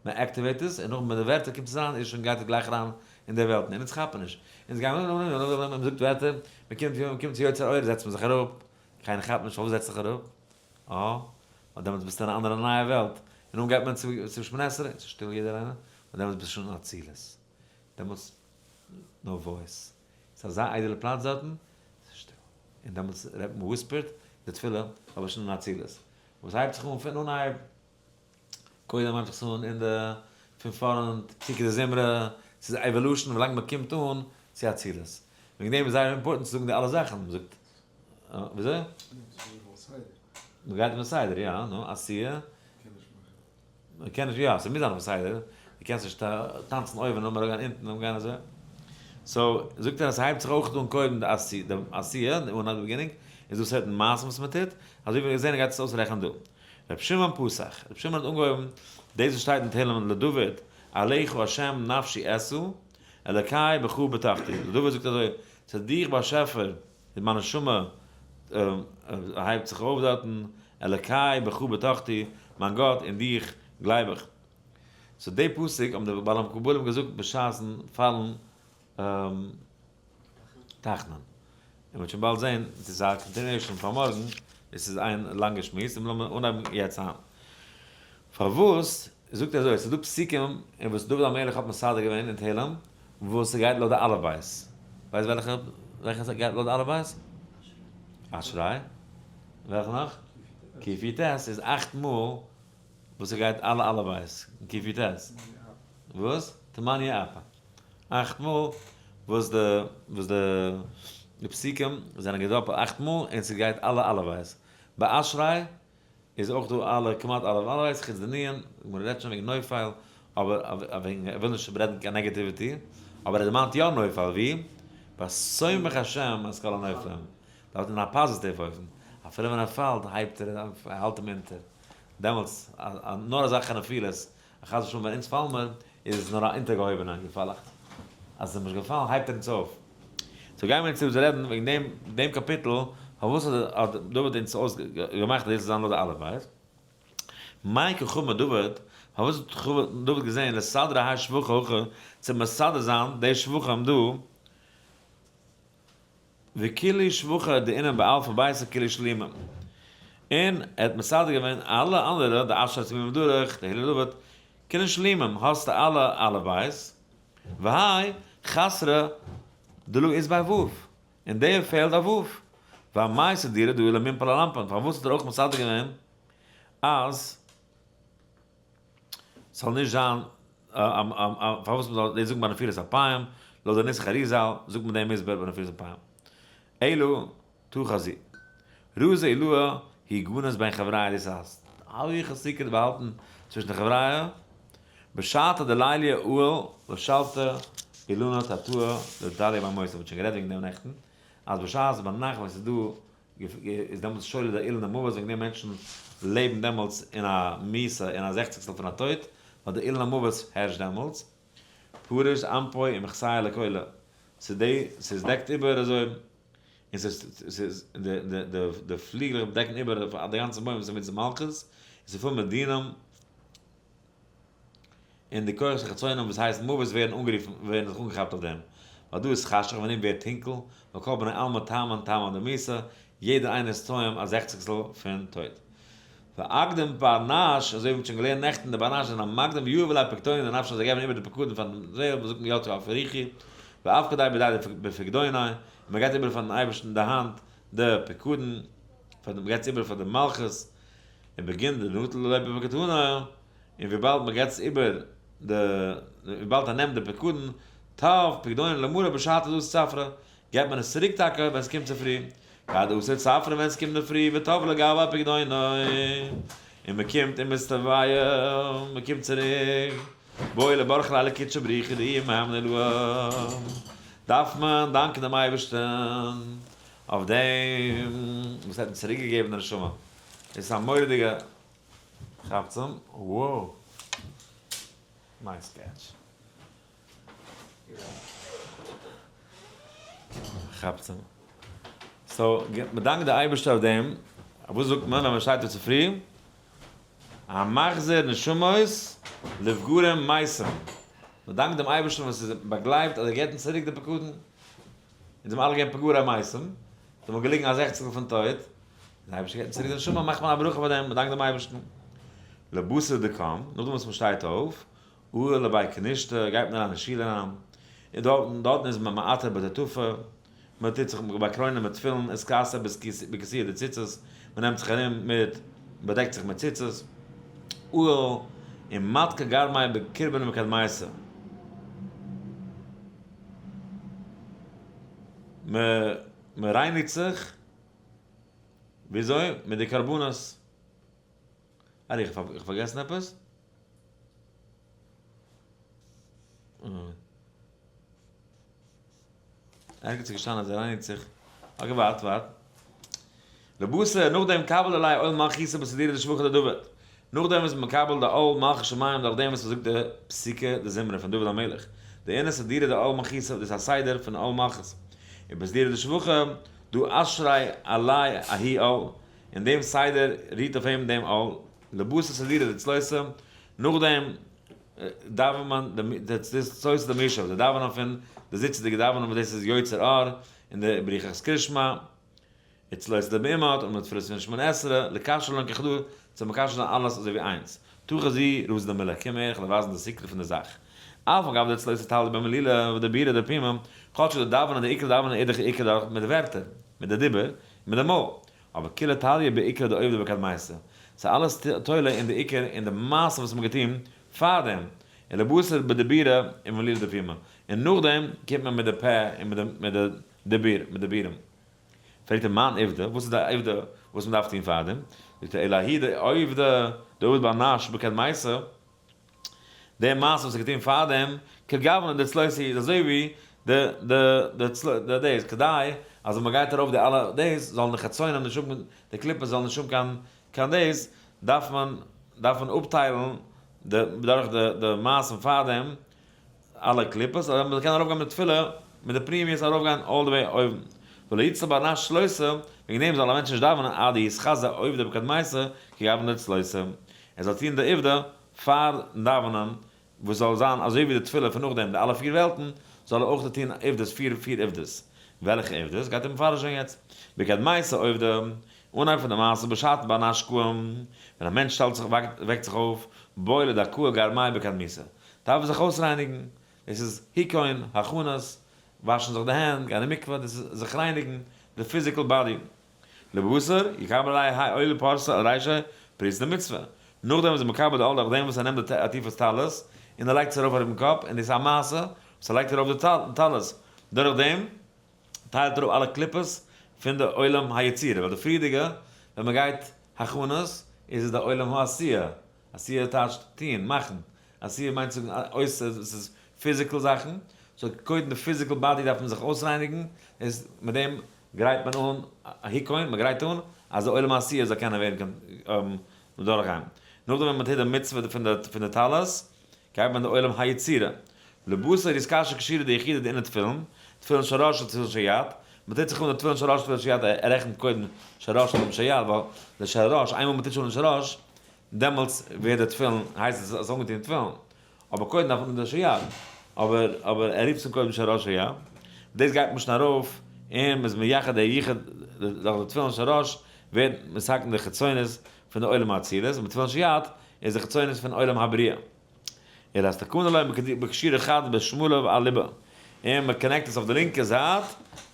מען activate עס, און נאכדעם ווען די ווערטער קומט צוזאם איז שוין גייט עס גלייך אריין אין די וועלטן, און אונז כאפן נישט, אונז גייען מען זאגט ווערטער, מען קומט מען קומט צו יוצר אור זעצט מען זיך אראפ, קיינער כאפט נישט פארוואס זעצט זיך אראפ, אה, ווייל דעמאלטס ביסטו אין א אנדערע נייע וועלט, און נאכדעם גייט מען צו שמונה עשרה, ס'איז שטיל יעדער איינער, ווייל דעמאלטס ביסטו שוין אין אצילות, דעמאלטס no voice, ס'איז אזא איידעלע פלאץ דארטן, ס'איז שטיל, און דעמאלטס רעדט מען whispered די תפילה, אבער שוין אין אצילות. וואס הייבט זיך אן פון אנהייב, קודם הייבט זיך עס אן אין די פון פארנט, פסוקי דזמרה, ס'איז א evolution ווילאנג מ'קומט אן צו אצילות. וועגן דעם איז זייער important צו זאגן די אלע זאכן, מ'זאגט, וויאזוי? מ'גייט אויפן סדר, יא, נו, עשיה. מ'קען נישט, יא, ס'מוז זיין אויפן סדר, דו קענסט נישט טאנצן אויבן און נאכדעם אראפגיין אונטן און גיין אזוי. so, זאגט ער אז ס'הייבט זיך אויך אן קודם די עשיה, די אנהייב די beginning, איז דא certain מעשים וואס מ'טוט, אזוי ווי מיר זעהן ער גייט עס אויסרעכענען דא. רבי שמעון פתח, רבי שמעון האט אנגעהויבן דאס וואס שטייט אין תהלים לדוד, אליך ה' נפשי אשא, אלקי בך בטחתי, לדוד זאגט אזוי, צו דיך באשעפער איז מיין נשמה הייבט זיך אויף דארטן, אלקי בך בטחתי, מיין גאט אין דיך גלייב איך. so די פסוק האבן די בעלי מקובלים געזאגט בשעת'ן פאלן תחנון. און מ'וועט שוין באלד זען, עס איז א continuation פאר מארגן, עס איז איין לאנגע שמועס, און לאמיר אנהייבן יעצט היינט. פארוואס זאגט ער אזוי, עס איז דא פסוקים אין וואס דוד המלך האט מסדר געווען אין תהלים, וואס ס'גייט לויט די אלף בית. ווייסט וועלכע וועלכע ס'גייט לויט די אלף בית? אשרי. וועלכע נאך? קי"ט איז אכט מאל וואס ס'גייט אלע אלף בית אין קי"ט. וואס? תמניא אפא. אכט מאל וואס די וואס די פסוקים זענען געדאפלט אכט מאל און ס'גייט אלע אלף בית. ביי אשרי איז אויך דא אלע כמעט אלע אלף בית חוץ די נון, גמרא רעדט שוין וועגן נופל, אבער וועגן ער וויל נישט רעדן קיין negativity, אבער ער דערמאנט יא נופל ווי? ביי סומך השם את כל הנופלים, דארט אין א positive אופן, אפילו ווען ער פאלט הייבט ער האלט אים אונטער, דעמאלטס נאר אזעלכע נפילות א חס ושלום ווען אונז פאלן מיר איז עס נאר א אונטערגעהויבענע געפאלעכץ, אז עס איז נישט געפאלן הייבט ער אונז אויף. so גייען מיר יעצט רעדן וועגן דעם דעם קאפיטל, פארוואס האט דוד אונז אויס געמאכט אז דאס זאל זיין לויט די אלף בית? מאי קא חמא דוד, פארוואס האט דוד געזען לסדרא האי שבחא הכא צו מסדר זיין די שבחים דא, וכולהו שבחי דאינון באלפא ביתא כולהו שלימין. און ער האט מסדר געווען אלע אנדערע, די אשרי תמימים דרך, די הלל דוד, כולן שלימים, האסטו אלע אלף בית, והאי חסרא דלא אית ביה ו', און דער פעלט א ו'. ואמאי סדירא דא למנפל אנפין, פארוואס האט ער אויך מסדר געווען אז ס'זאל נישט זיין פארוואס מ'זאל דאס זאגן ביי נפילת אפיים, לויט די נוסח אריזל זאגט מען דעם הסבר ביי נפילת אפיים. אלא תא חזי. רזא עילאה היא גנוז בין חבריא דאס הייסט הויכע secret באהאלטן צווישן די חבריא, בשעתא דליליא עאל ושלטא אילנא תתאה לדלתליא בי מותא, מ'האט שוין גערעדט וועגן דעם נעכטן, אז בשעת ביינאכט ווען ס'איז דא איז דעמאלטס שולט דער אילן המוות וועגן דעם מענטשן לעבן דעמאלטס אין א מיתה אין א זעכציגסטל פון א טויט ווייל דער אילן המוות הערשט דעמאלטס. פרש אנפוי ומכסיה לכולא ס'איז די ס'איז דעקט איבער אזוי און ס'איז ס'איז די די די די פליגלעך דעקן איבער די גאנצע בוים וואס איז מיט מלכות און ס'איז פול מיט דינים. און די כוחות החיצונים וואס הייסט מוות ווערן אנגערופן ווערן זיך אנגעכאפט אויף דעם, ווייל דא איז חשך ווען אים ווערט טונקל, וכל בני עלמא טעמן טעמא דמיתה, יעדער איינער איז טועם א זעכציגסטל פון טויט. ואקדים בר נש, אזוי ווי מ'האט שוין געלערנט נעכטן, די בר נש זענען א מקדים ויהיו אלי פקדוני דנפשי זיי געבן איבער די פקדון פארן זעהל וואס זאגט יצא אפריכי, ואפקדיה בידיה בפקדוני, און מ'געבט איבער פארן אייבערשטן די האנט די פקדון, מ'געבט עס איבער פאר די מלכות, און בגין דנטל ליה בפקדוניה, און וויבאלד מען געבט עס איבער די, וויבאלד ער נעמט די פקדון, תב פקדוניה למרא בשעתא דאתא צפרא, געבט מען עס צוריק טאקע ווען עס קומט צופרי, כד אתא צפרא ווען עס קומט די פרי ותב לגביה פקדוניה, און מען קומט און מסתביה, מען קומט צוריק, בעי לברכא ליה לקודשא בריך הוא דאיהו מהימנא עילאה, דארף מען דאנקען דעם אייבערשטען אויף דעם וואס ער האט אונז צוריק געגעבן די נשמה, דאס איז א מורא'דיגע כאפצעם, wow! Nice catch. כאפצעם. So, מ'דאנקט די אייבערשטער אויף דעם. וואס זאגט מען ווען מ'שטייט אויף צופרי? המחזיר נשמות לפגרים מתים. מ'דאנקט דעם אייבערשטן וואס איז באגלייבט אז ער געבט אונז צוריק די פקדון. אונז זעמיר אלע געווען פגרי מתים. זעמיר געליגן א זעכציגסטל פון טויט. דער אייבערשטער געבט צוריק די נשמה, מאכט מען א ברכה פאר דעם, מען דאנקט דעם אייבערשטן. לבתר דקם, נאכדעם וואס מען שטייט אויף, עאל לבי כנישתא, גייט מען אריין אין שול אריין, און דארטן, דארטן איז מען מעטר בטוטפא, מען טוט זיך באקרוינען מיט תפילין, אתכסי בכיסויא דציצית, מען נעמט זיך ארום מיט. באדעקט זיך מיט ציצית, אהל, און מדכא גרמיה בקרבנא מקדמייתא. מען רייניגט זיך, וויאזוי? מיט די קרבנות. ארי, איך האב פארגעסן עפעס? ערגעץ איז געשטאנען אז ער רייניגט זיך. okay, ווארט, ווארט. לבתר, נאכדעם קבל עליה עול מלכותא בסדירא דשבחא דדוד. נאכדעם איז מקבל די עול מלכות שמים דורך דעם וואס מ'זאגט די פסוקי דזמרה פון דוד המלך. דאינהו סדירא דעול מלכותא, דאס איז א סדר פון עול מלכות. ובסדירא דשבחא, דא אשרי עליה ההוא עול. אין דעם סדר רוהט אויף אים דעם עול. לבתר סדירא דצלותא, נאכדעם דאווענט מען די צלותא דמישב, די דאווענען פון די זיצעדיגע דאווענען וואס דאס איז יוצר אור, און די בריחת קרישמע, וצלותא דבעמד, און מיט תפילת פון שמונה עשרה, לקשר לן כחדא, צו מקשר זיין אלעס אזוי ווי איינס. תא חזי רזא דמלה, קום הער, איך וועל ווייזן די secret פון די זאך. אף על גב דצלותא תליא במלילא ודיבורא דפומא, כאטש די דאווענען, די עיקר דאווענען איז דאך עיקר דורך מיט די ווערטער, מיט די דיבור, מיט די מויל. אבער כולא תליא בעיקרא דעובדא בקדמיתא. ס'איז אלעס תולה אין די עיקר אין די מעשה וואס מ'האט געטון פארדעם, און לבתר בדיבורא ומלילא דפומא, און נאכדעם קומט מען מיט די פה און מיט די דיבור, מיט דיבורים. פרעגט ער מאן עובדא, וואס איז די עובדא וואס מ'דארף טון פארדעם? זאגט ער אלא ההיא דעובדא דעביד בר נש בקדמיתא, די מעשה וואס איז געטון פארדעם, כגוונא דצלותא איז אזוי ווי די די די די דאס, כדי אז ווען מ'גייט ארויף די אלע דאס, זאלן די חצונים נישט האבן, די קליפות זאלן נישט האבן קיין קיין דאס, דארף מען דארף מען אפטיילן די דורך די די מעשים פארדעם אלע קליפות, אז מען זאל קענען ארויפגיין מיט תפילה, מיט די פנימיות ארויפגיין all the way אויבן. ולא יצלי בר נש צלותא, וועגן דעם זאל א מענטש נישט דאווענען עד דיתחזי עובדא בקדמיתא, כגוונא דצלותא. ער זאל טון די עובדא פארן דאווענען, וואס זאל זיין אזוי ווי די תפילה פון נאכדעם, די אלע פיר וועלטן, זאל ער אויך טון עובדות, פיר פיר עובדות. וועלכע עובדות? גייט ער מפרש זיין יעצט. בקדמיתא עובדא, אנהייב פון די מעשה בשעת בר נש קאים, ווען א מענטש שטעלט זיך וועקט זיך אויף, בעי לדכאה גרמיה בקדמיתא, דארף ער זיך אויסרייניגן, דאס איז היכון, הכנות, וואשן זיך די הענט, גיין אין מקווה, דאס איז זיך רייניגן די physical body. לבתר, יקבל עליה האי עולא פרסא על רישיה פריסת דמצוה. נאכדעם איז ער מקבל די עול דורך דעם וואס ער נעמט די עטיפת טלית און ער לייגט עס ארויף אויפן קאפ, און דאס איז א מעשה וואס ער לייגט ארויף די טלית, דורך דעם טיילט ער אפ אלע קליפות פון די עולם היצירה, ווייל די פריערדיגע ווען מען גייט הכנות איז עס די עולם העשייה, עשייה טייטשט טוהן, מאכן, עשייה מיינט זאגן עושה, עס איז physical זאכן, so קודם די physical body דארף מען זיך אויסרייניגן, איז מיט דעם גרייט מען אן א היכון, מען גרייט אן אז די עולם העשייה זאל קענען ווערן דורכגיין. נאכדעם ווען מען טוט די מצוה פון די טלית, גייט מען די עולם היצירה. לבתר אתקשר קשירא דיחודא דאינון תפילין, תפילין של ראש ותפילין של יד, מען טוט זיך אן די תפילין של ראש ותפילין של יד, ער רעכנט קודם של ראש נאכדעם של יד, ווייל די של ראש, איינמאל מען טוט שוין די של ראש, דעמאלטס ווערט די תפילין, הייסט עס אז אנגעטון תפילין, אבער קודם דארף מען די של יד, אבער אבער ער רופט עס אן קודם של ראש של יד, דאס גייט מען שוין ארויף און מען איז מייחד די יחוד דורך די תפילין של ראש ווערט מתקן די חיצוניות פון די עולם האצילות, און בתפילין של יד איז די חיצוניות פון עולם הבריאה. אלא אסתכנא ליה בקשירה חד בשמאלא ועל ליבא, און מען connect עס אויף די לינקע זייט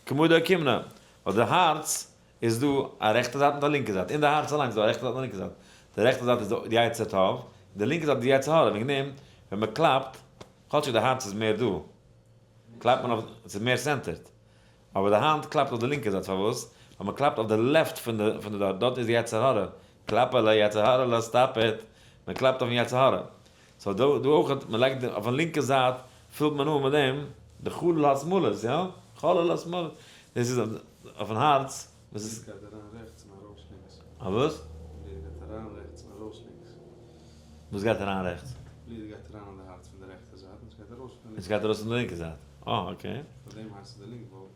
כמדא אוקימנא, ווייל די הארץ איז דא א רעכטע זייט מיט א לינקע זייט, אין די הארץ אליינס איז דא א רעכטע זייט און א לינקע זייט, די רעכטע זייט איז די יצר טוב, און די לינקע זייט איז די יצר הרע, וועגן דעם ווען מען קלאפט, כאטשיג די הארץ איז מער דא, קלאפט מען אויף, עס איז מער centered, אבער די האנט קלאפט אויף די לינקע זייט, פארוואס? ווייל מען קלאפט אויף די left פון די פון די דארט, דארט איז די יצר הרע, קלאפעלע, יצר הרע'לע, stop it, מען קלאפט אויפן יצר הרע. so דא דא אויך, מען לייגט אויפן לינקע זייט, פילט מען אן מיט דעם, די חלל השמאלית, יא? חלל השמאלית, דאס איז אויפן הארץ, וואס איז. גייט אריין רעכטס און ארויס לינקס. א וואס? בלוט גייט אריין רעכטס און ארויס לינקס. וואס גייט אריין רעכטס? בלוט גייט אריין אין די הארץ פון די רעכטע זייט און עס גייט ארויס פון די און ס'גייט ארויס פון די לינקע זייט. אה okay. פאר דעם הייסט עס די לינק ווייל.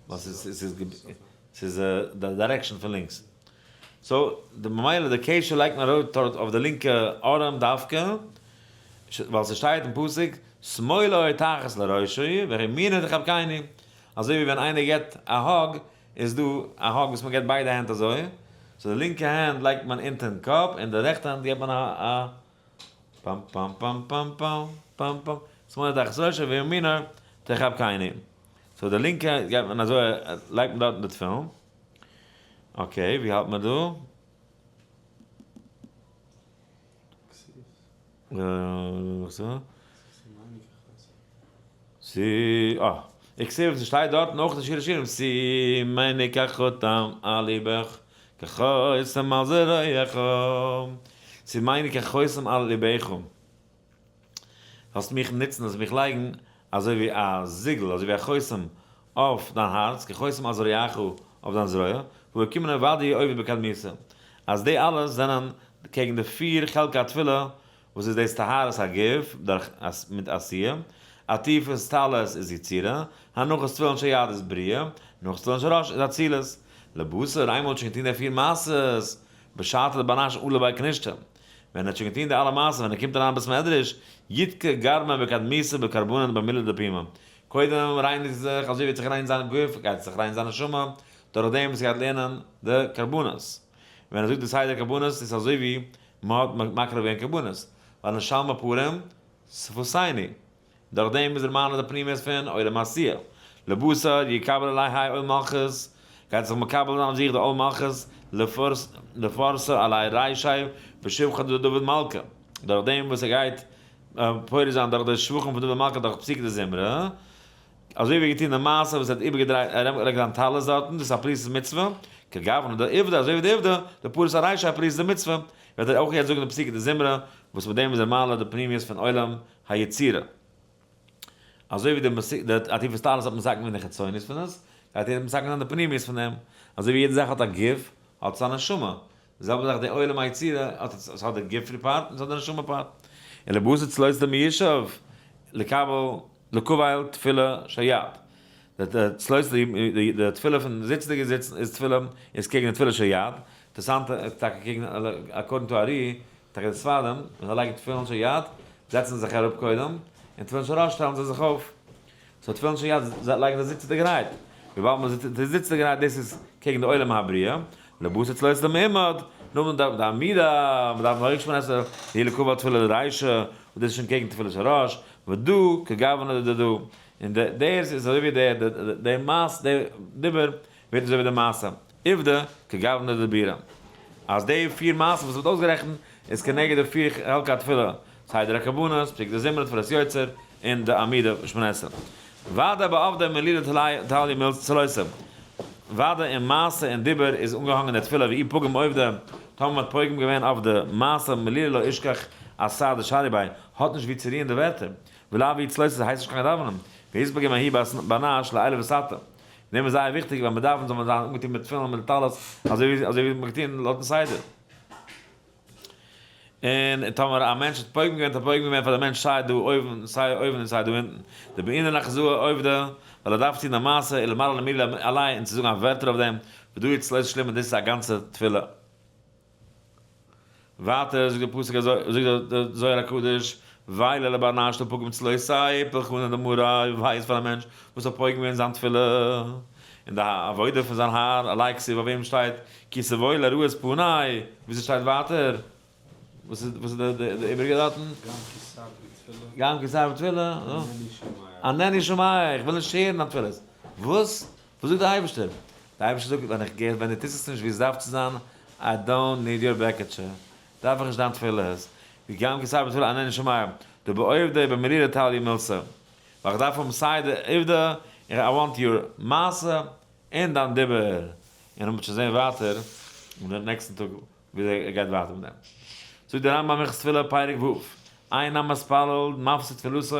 ווייל ס'איז ס'איז ס'איז די direction פון לינקס. so די ממילא די קשר לייגט מען ארויף דארט אויף די לינקע ארעם דווקא, ווייל ס'שטייט אין פסוק שמאלו תחת לראשו וימינו תחבקני, אזוי ווי ווען איינער געבט א hug איז דא א hug וואס מ'געבט ביידע הענט אזוי, so די לינקע הענט לייגט מען אונטערן קאפ און די רעכטע האנט געבט מען א פאם פאם פאם פאם פאם פאם פאם, שמאלו תחת לראשו וימינו תחבקני, so די לינקע געבט מען אזוי לייגט מען דארטן די תפילין. okay, ווי האלט מען דא? וואס איז? אה, איך זעה וואס שטייט דארט נאך די שיר השירים, שימני כחותם על לבך, כחותם על זרועך, שימני כחותם על לבך. זאלסט מיך נוצן, זאלסט מיך לייגן אזוי ווי א זיגל, אזוי ווי א חותם אויף דיין הארץ, כחותם על זרועך, אויף דיין זרוע, והקימנה עובדיה עובד בקדמיסה. אז די אלע זענען קעגן די פיר חלקי התפילה, וואס איז דאס טהרת הגוף דורך מיט עשייה, עטיפת טלית איז יצירה, הנחת תפילין של יד איז בריאה, הנחת תפילין של ראש איז אצילות. לבשר, איינמאל האט שוין געטון די פיר מעשות, בשעתא דבנש עלה ביי כנישתא. ווען ער האט שוין געטון די אלע מעשות, ווען ער קומט אריין בית מדרש, יתקע גרמא בקדמיסא בקרבנין במילי דפומא. קודם רייניגט זיך, אזוי ווי ער האט זיך גערייניגט זיין גוף, גייט זיך רייניגן זיין נשמה, דורך דעם וואס ער גייט לערנען די קרבנות. ווען ער זאגט די סדר קרבנות איז אזוי ווי מען האט מקריב געווען קרבנות, ווייל נשלמה פרים שפתינו, דורך דעם איז ער מעלה די פנימיות פון עולם העשיה, לבשר יקבל עלי האי עול מלכות, גייט זיך מקבל זיין אויף זיך די עול מלכות, לפרסה עלי רישי בשבחא דדוד מלכא, דורך דעם וואס ער גייט פורס זיין דורך די שבחים פון דוד מלכא דורך פסוקי דזמרה. אזוי ווי געטון די מעשה וואס ער האט איבערגעדרייט ער לייגט זיין טלית דארטן, דאס איז א פריסת מצוה, כגוונא דעובדא אזוי ווי די עובדא, די פריס הרישא א פריסת דמצוה, וועט ער אויך יעצט זאגן די פסוקי דזמרה, וואס מיט דעם איז ער מעלה די פנימיות פון עולם היצירה. אזוי ווי די עטיפת טלית האט מתקן געווען די חיצוניות פון עס, גייט ער מתקן זיין די פנימיות פון דעם. אזוי ווי יעדע זאך האט א גוף, האט עס א נשמה. די זעלבע זאך די עולם היצירה, האט עס האט די גוף part און עס האט די נשמה part. און לבשר צלותא מיושב לקבל לקבל תפילה של יד. די צלותא די תפילה פון זיצנדיגע זיצן איז תפילה איז קעגן די תפילה של יד. אינטערעסאנט טאקע קעגן according to ארי, טאקע די ספרדים ווען זיי לייגן תפילין של יד זעצן זיי זיך אראפ קודם, און תפילין של ראש שטעלן זיי זיך אויף. so תפילין של יד לייגן זיי זיצעדיגערהייט. וויבאלד מען זיצט זיצעדיגערהייט דאס איז קעגן די עולם הבריאה. לבשר צלותא דמעומד, נאכדעם דארף די עמידה, מען דארף נוהג שמונה עשרה, די לקבל תפילה דרישא, וואס דאס איז שוין קעגן תפילת הראש, ודא כגוונא דדא, און דאס איז אזוי ווי די מעשה, די דיבור ווערט אזוי ווי די מעשה, עובדא כגוונא דדיבורא, אז די פיר מעשים וואס מ'האט אויסגערעכנט איז כנגד די פיר חלקי התפילה, סדר הקרבנות, פסוקי דזמרה, תפילת יוצר, און די עמידה שמונה עשרה. ודאי בעובדא מלילה תליא מילתא צלותא. ודאי אין מעשה און דיבור איז אנגעהאנגען די תפילה ואי פגם עובדא, טאמער מ'האט פוגם געווען אויף די מעשה מלילה לא אישכח אתר דשרי ביה, האט נישט ווי צו רוען די ווערטער, ולאו ווי צלותא הייסט נישט קיין דאווענען, ויספגם ההיא בר נש לעילא ותתא. דעם איז זייער וויכטיג ווען מ'דאווענט זאל מען זיין אנגעטון מיט תפילין און מיט טלית אזוי ווי מ'האט געטון לויטן סדר. און טאמער א מענטש האט פוגם געווען האט ער פוגם געווען פאר די מענטש סיי דא אויבן סיי אויבן און סיי דא אונטן. דבעינן לחזאה עובדא, ווייל ער דארף טון די מעשה ולמעלה למילי עליה און צו זאגן א ווערטער אויף דעם, ודא צלותא שלימה דאס איז א גאנצע תפילה. ווייטער זאגט דער פסוק אזוי, זאגט דער זוהר הקדוש, וויי ליה לבר נש דפגים צלותיה פולחנא דמאריה, וויי איז פאר א מענטש וואס האט פוגם געווען זיין תפילה און די עבודה פון זיין האר, עלי כתיב אויף אים שטייט כי תבואו לראות פני, וויאזוי שטייט ווייטער? וואס איז וואס איז די איבעריגע דארטן? גם כי תרבי תפילה. גם כי תרבי תפילה. אינני שומע. אינני שומע, איך וויל נישט הערן דיין תפילות. וואס? וואס זאגט דער אייבערשטער? דער אייבערשטער זאגט, ווען איך גיי, ווען דו טוסט עס נישט ווי עס דארף צו זיין, I don't need your בעקעטשע, דארף איך נישט דיין תפילות. ווי גם כי תרבי תפילה אינני שומע, דבעובדא במרירא תליא מילתא. ווייל איך דארף האבן סיי די עובדא, און I want your מעשה, און דיין דיבור. און מ'וועט שוין זען ווייטער אין דעם נעקסטן טאג ווי ער גייט ווייטער מיט דעם. זאגט דער רמב ם הלכות תפילה פרק ו', אין המתפלל מפסיק תפילתו,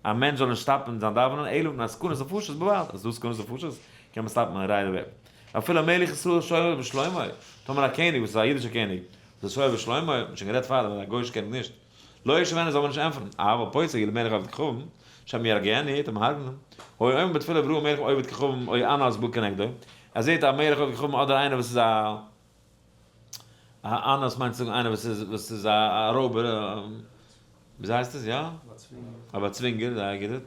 א מענטש זאל נישט סטאפן זיין דאווענען אלא מפני סכנת נפשות בלבד, אז ס'איז דא סכנת נפשות קען מען סטאפן right away. אפילו מלך ישראל שואל בשלומו, טאמער א קעניג וואס איז א אידישער קעניג וואס איז שואל בשלומו, מ'האט שוין גערעדט פארדעם אז א גוי'אישער קעניג נישט, לא ישיבנו זאל מען נישט ענטפערן, אבל פוסק למלך עובד כוכבים, שמא יהרגנו, וועט אים הרג'נען, היה אומר בתפילה וראה מלך עובד כוכבים או אנס בא כנגדו, ער זעט א מלך עובד כוכבים אדער איינער וואס איז א א אנס מיינט צו זאגן איינער וואס איז וואס איז א רויבער, וויאזוי הייסט עס יא? א באצווינגער, זייער גוט.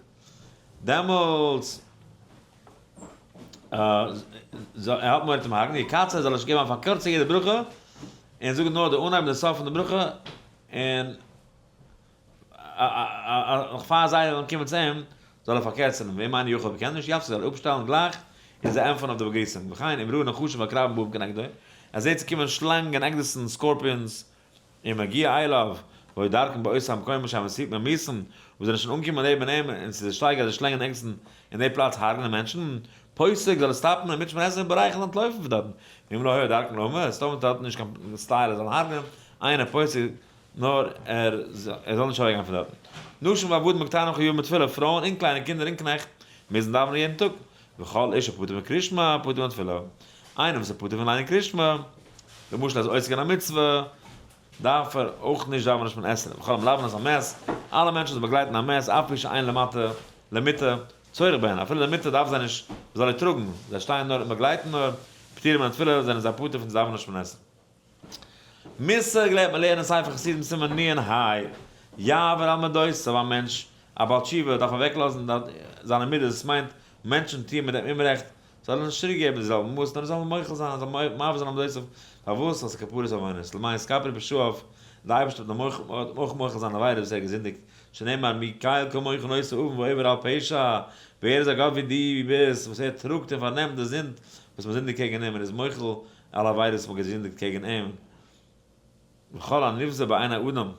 דעמאלטס ער האט מורא צום הרג'נען, יקצר זאל ער נישט געבן א פארקורצונג יעדע ברכה, און זאגן נאר די אנהייב און די סוף פון די ברכה, און נאך פאר זיי זאלן קומען צו אים, זאל ער פארקערצערן, ואם אינו יכול קען נישט, יפסיק זאל ער אפשטעלן גלייך, און זיי ענטפערן אויף די באגריסונג, וכן אם ראה נחשים ועקרבים באים כנגדו, ער זעט ס'קומען שלאנגען, עקדיסן, scorpions, און מגיע אליו. והיו דרכן באותו המקום שם ממיתים, וואס זענען שוין אנגעקומען נעבן אים, און ס'איז די שטייגער אז זיי שלענגען ערגעצן אין די פלאץ הרג'נען מענטשן, פוסק זאל ער stop ן און מיט שמונה עשרה ברייך און אנטלויפן פון דארטן, ואם לא היה דרכן להמית, טאמער האט נישט קיין style ער זאל הרג'נען, אינו פוסק נאר ער זאל נישט אוועקגיין פון דארטן. נשים ועבדים וקטנים חייבים בתפילה, פרויען און קליינע קינדער און קנעכט מוזן דאווענען יעדן טאג, וכל איש הפטור מקריאת שמע פטור מתפילה, איינער וואס איז פטור פון ליינען קריאת שמע, למשל ער איז עוסק אין א מצוה, דארף ער אויך נישט דאווענען שמונה עשרה, וכל המלוין את המת, אלע מענטשן וואס באגלייטן א מת אף פי שאין למטה למיטה צורך בהן, אפילו די מיטה דארף זיי נישט, מען זאל איר טראגן, זיי שטייען נאר און באגלייטן נאר, פטורים מן התפילה, זענען זיי פטור פון דאווענען שמונה עשרה. מוסר געלערנט מען לערנען ספר חסידים סימן נ ה, יעבור על מדותיו, א מענטש, א בעל תשובה, דארף אוועקלאזן זיינע מידות, דאס מיינט, מענטשן טוען מיט אים אומרעכט, זאל ער נישט צוריק געבן די זעלבע מאס, נאר ער זאל מוחל זיין, ער זאל מעביר זיין על מדותיו, פארוואס? ווייל ס'איז כפרת עוונות, למען יתכפרו פשעיו, די אייבערשטער וועט אים אויך מוחל זיין עבירות וואס ער האט געזינדיגט, שנאמר מי קל כמוך נושא עון ועובר על פשע, ווער איז א גאט ווי דו ווי ביסט, וואס ער טראגט און פארנעמט די זינד וואס מען זינדיגט קעגן אים, און איז מוחל אלע עבירות וואס מען האט געזינדיגט קעגן אים, וכל הנבזה בעיני אדם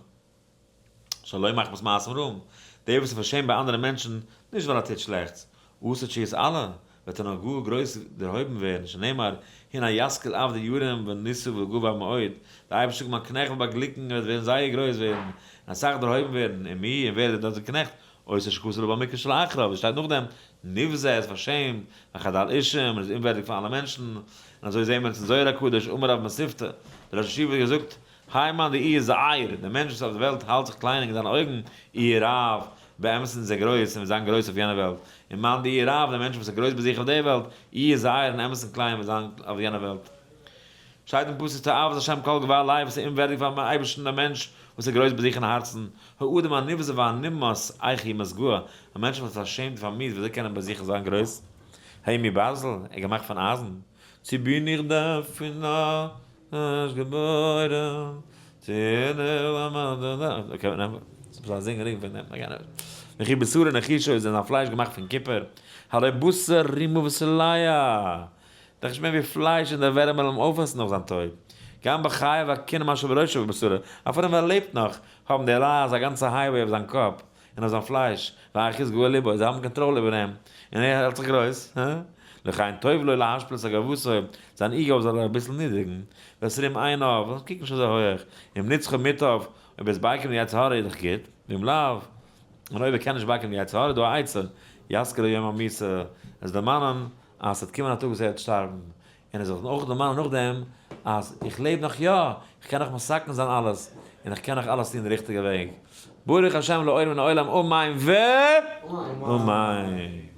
שלא מחמת מעשים רעים, דער וואס איז פארשעמט ביי אנדערע מענטשן, נישט ווייל ער טוט שלעכטס, עתיד שיתעלה, וועט ער נאך גאר גרויס דערהויבן ווערן, שנאמר, הנה ישכיל עבדי ירים ונישא וגבה מאוד, דער אייבערשטער זאגט מיין קנעכט וועט באגליקן און וועט ווערן זייער גרויס ווערן, און אסאך דערהויבן ווערן, און מי, און ווער איז דער דאזיגער קנעכט, אותו שכתוב לו במקרא שלאחריו, וואס שטייט נאכדעם, נבזה איז פארשעמט, וחדל אישים, און איז אומווערדיג פאר אלע מענטשן, און אזוי זעהן מיר אונז אין זוהר הקדוש, אמר רב מתיבתא, דער ראש ישיבה האט געזאגט, האי מאן דאיהו זעיר, דער מענטש וואס אויף דער וועלט האלט זיך קליין אין זיינע אויגן, איהו רב, באמת'ן איז ער גרויס און וועט זיין גרויס אויף יענער וועלט, און מאן דאיהו רב, דער מענטש וואס איז גרויס ביי זיך אויף דער וועלט, איהו זעיר, אין אמת'ן קליין וועט זיין אויף יענער וועלט. שטייט אין פסוק תועבת השם כל גבה לב, עס איז אומווערדיג פארן אייבערשטן דער מענטש וואס איז גרויס ביי זיך אין הארצן, האדם הנבזה והנמאס איך יתגאה, א מענטש וואס איז פארשעמט און פארמיאוסט וויאזוי קען ער ביי זיך זיין גרויס? האם מברזל, ער איז געמאכט פון אייזן? צו בין איך דען פון אש געבוירן, צו וכי בשרו נחושה איז דען זיין פלייש געמאכט פון קופער? הלא בשר רימה וסלע, דאך נישט מער ווי פלייש און די ווערים וועלן אים אויפעסן נאך זיין טויט. גם בחייו הקנים אשר בראשו ובשרו, אפילו ווען ער לעבט נאך, האבן די לייז א גאנצע highway אויף זיין קאפ און אויף זיין פלייש, ואיך יתגאה לבו, זיי האבן קאנטראל איבער אים, און ער האלט זיך גרויס, הא? לכן טוב לו להשפיל את גאוותו, זיין ego זאל ער אביסל נידריגן, ותרום עיניו, זאל קוקן נישט אזוי הויעך, אם נצחו מוטב, אויב ער איז בייקומען די יצר הרע איז דאך גוט, ואם לאו, און אויב ער קען נישט בייקומען די יצר הרע איז דא א עצה, יזכיר לו יום המיתה, עס דערמאנען אז ס'וועט קומען א טאג וואס ער וועט שטארבן, און ער זאל זיך אויך דערמאנען נאכדעם אז איך לעב נאך יא, איך קען נאך מתקן זיין אלעס, און איך קען נאך אלעס טון די ריכטיגע וועג. ברוך השם לעולם מן העולם אמן ואמן.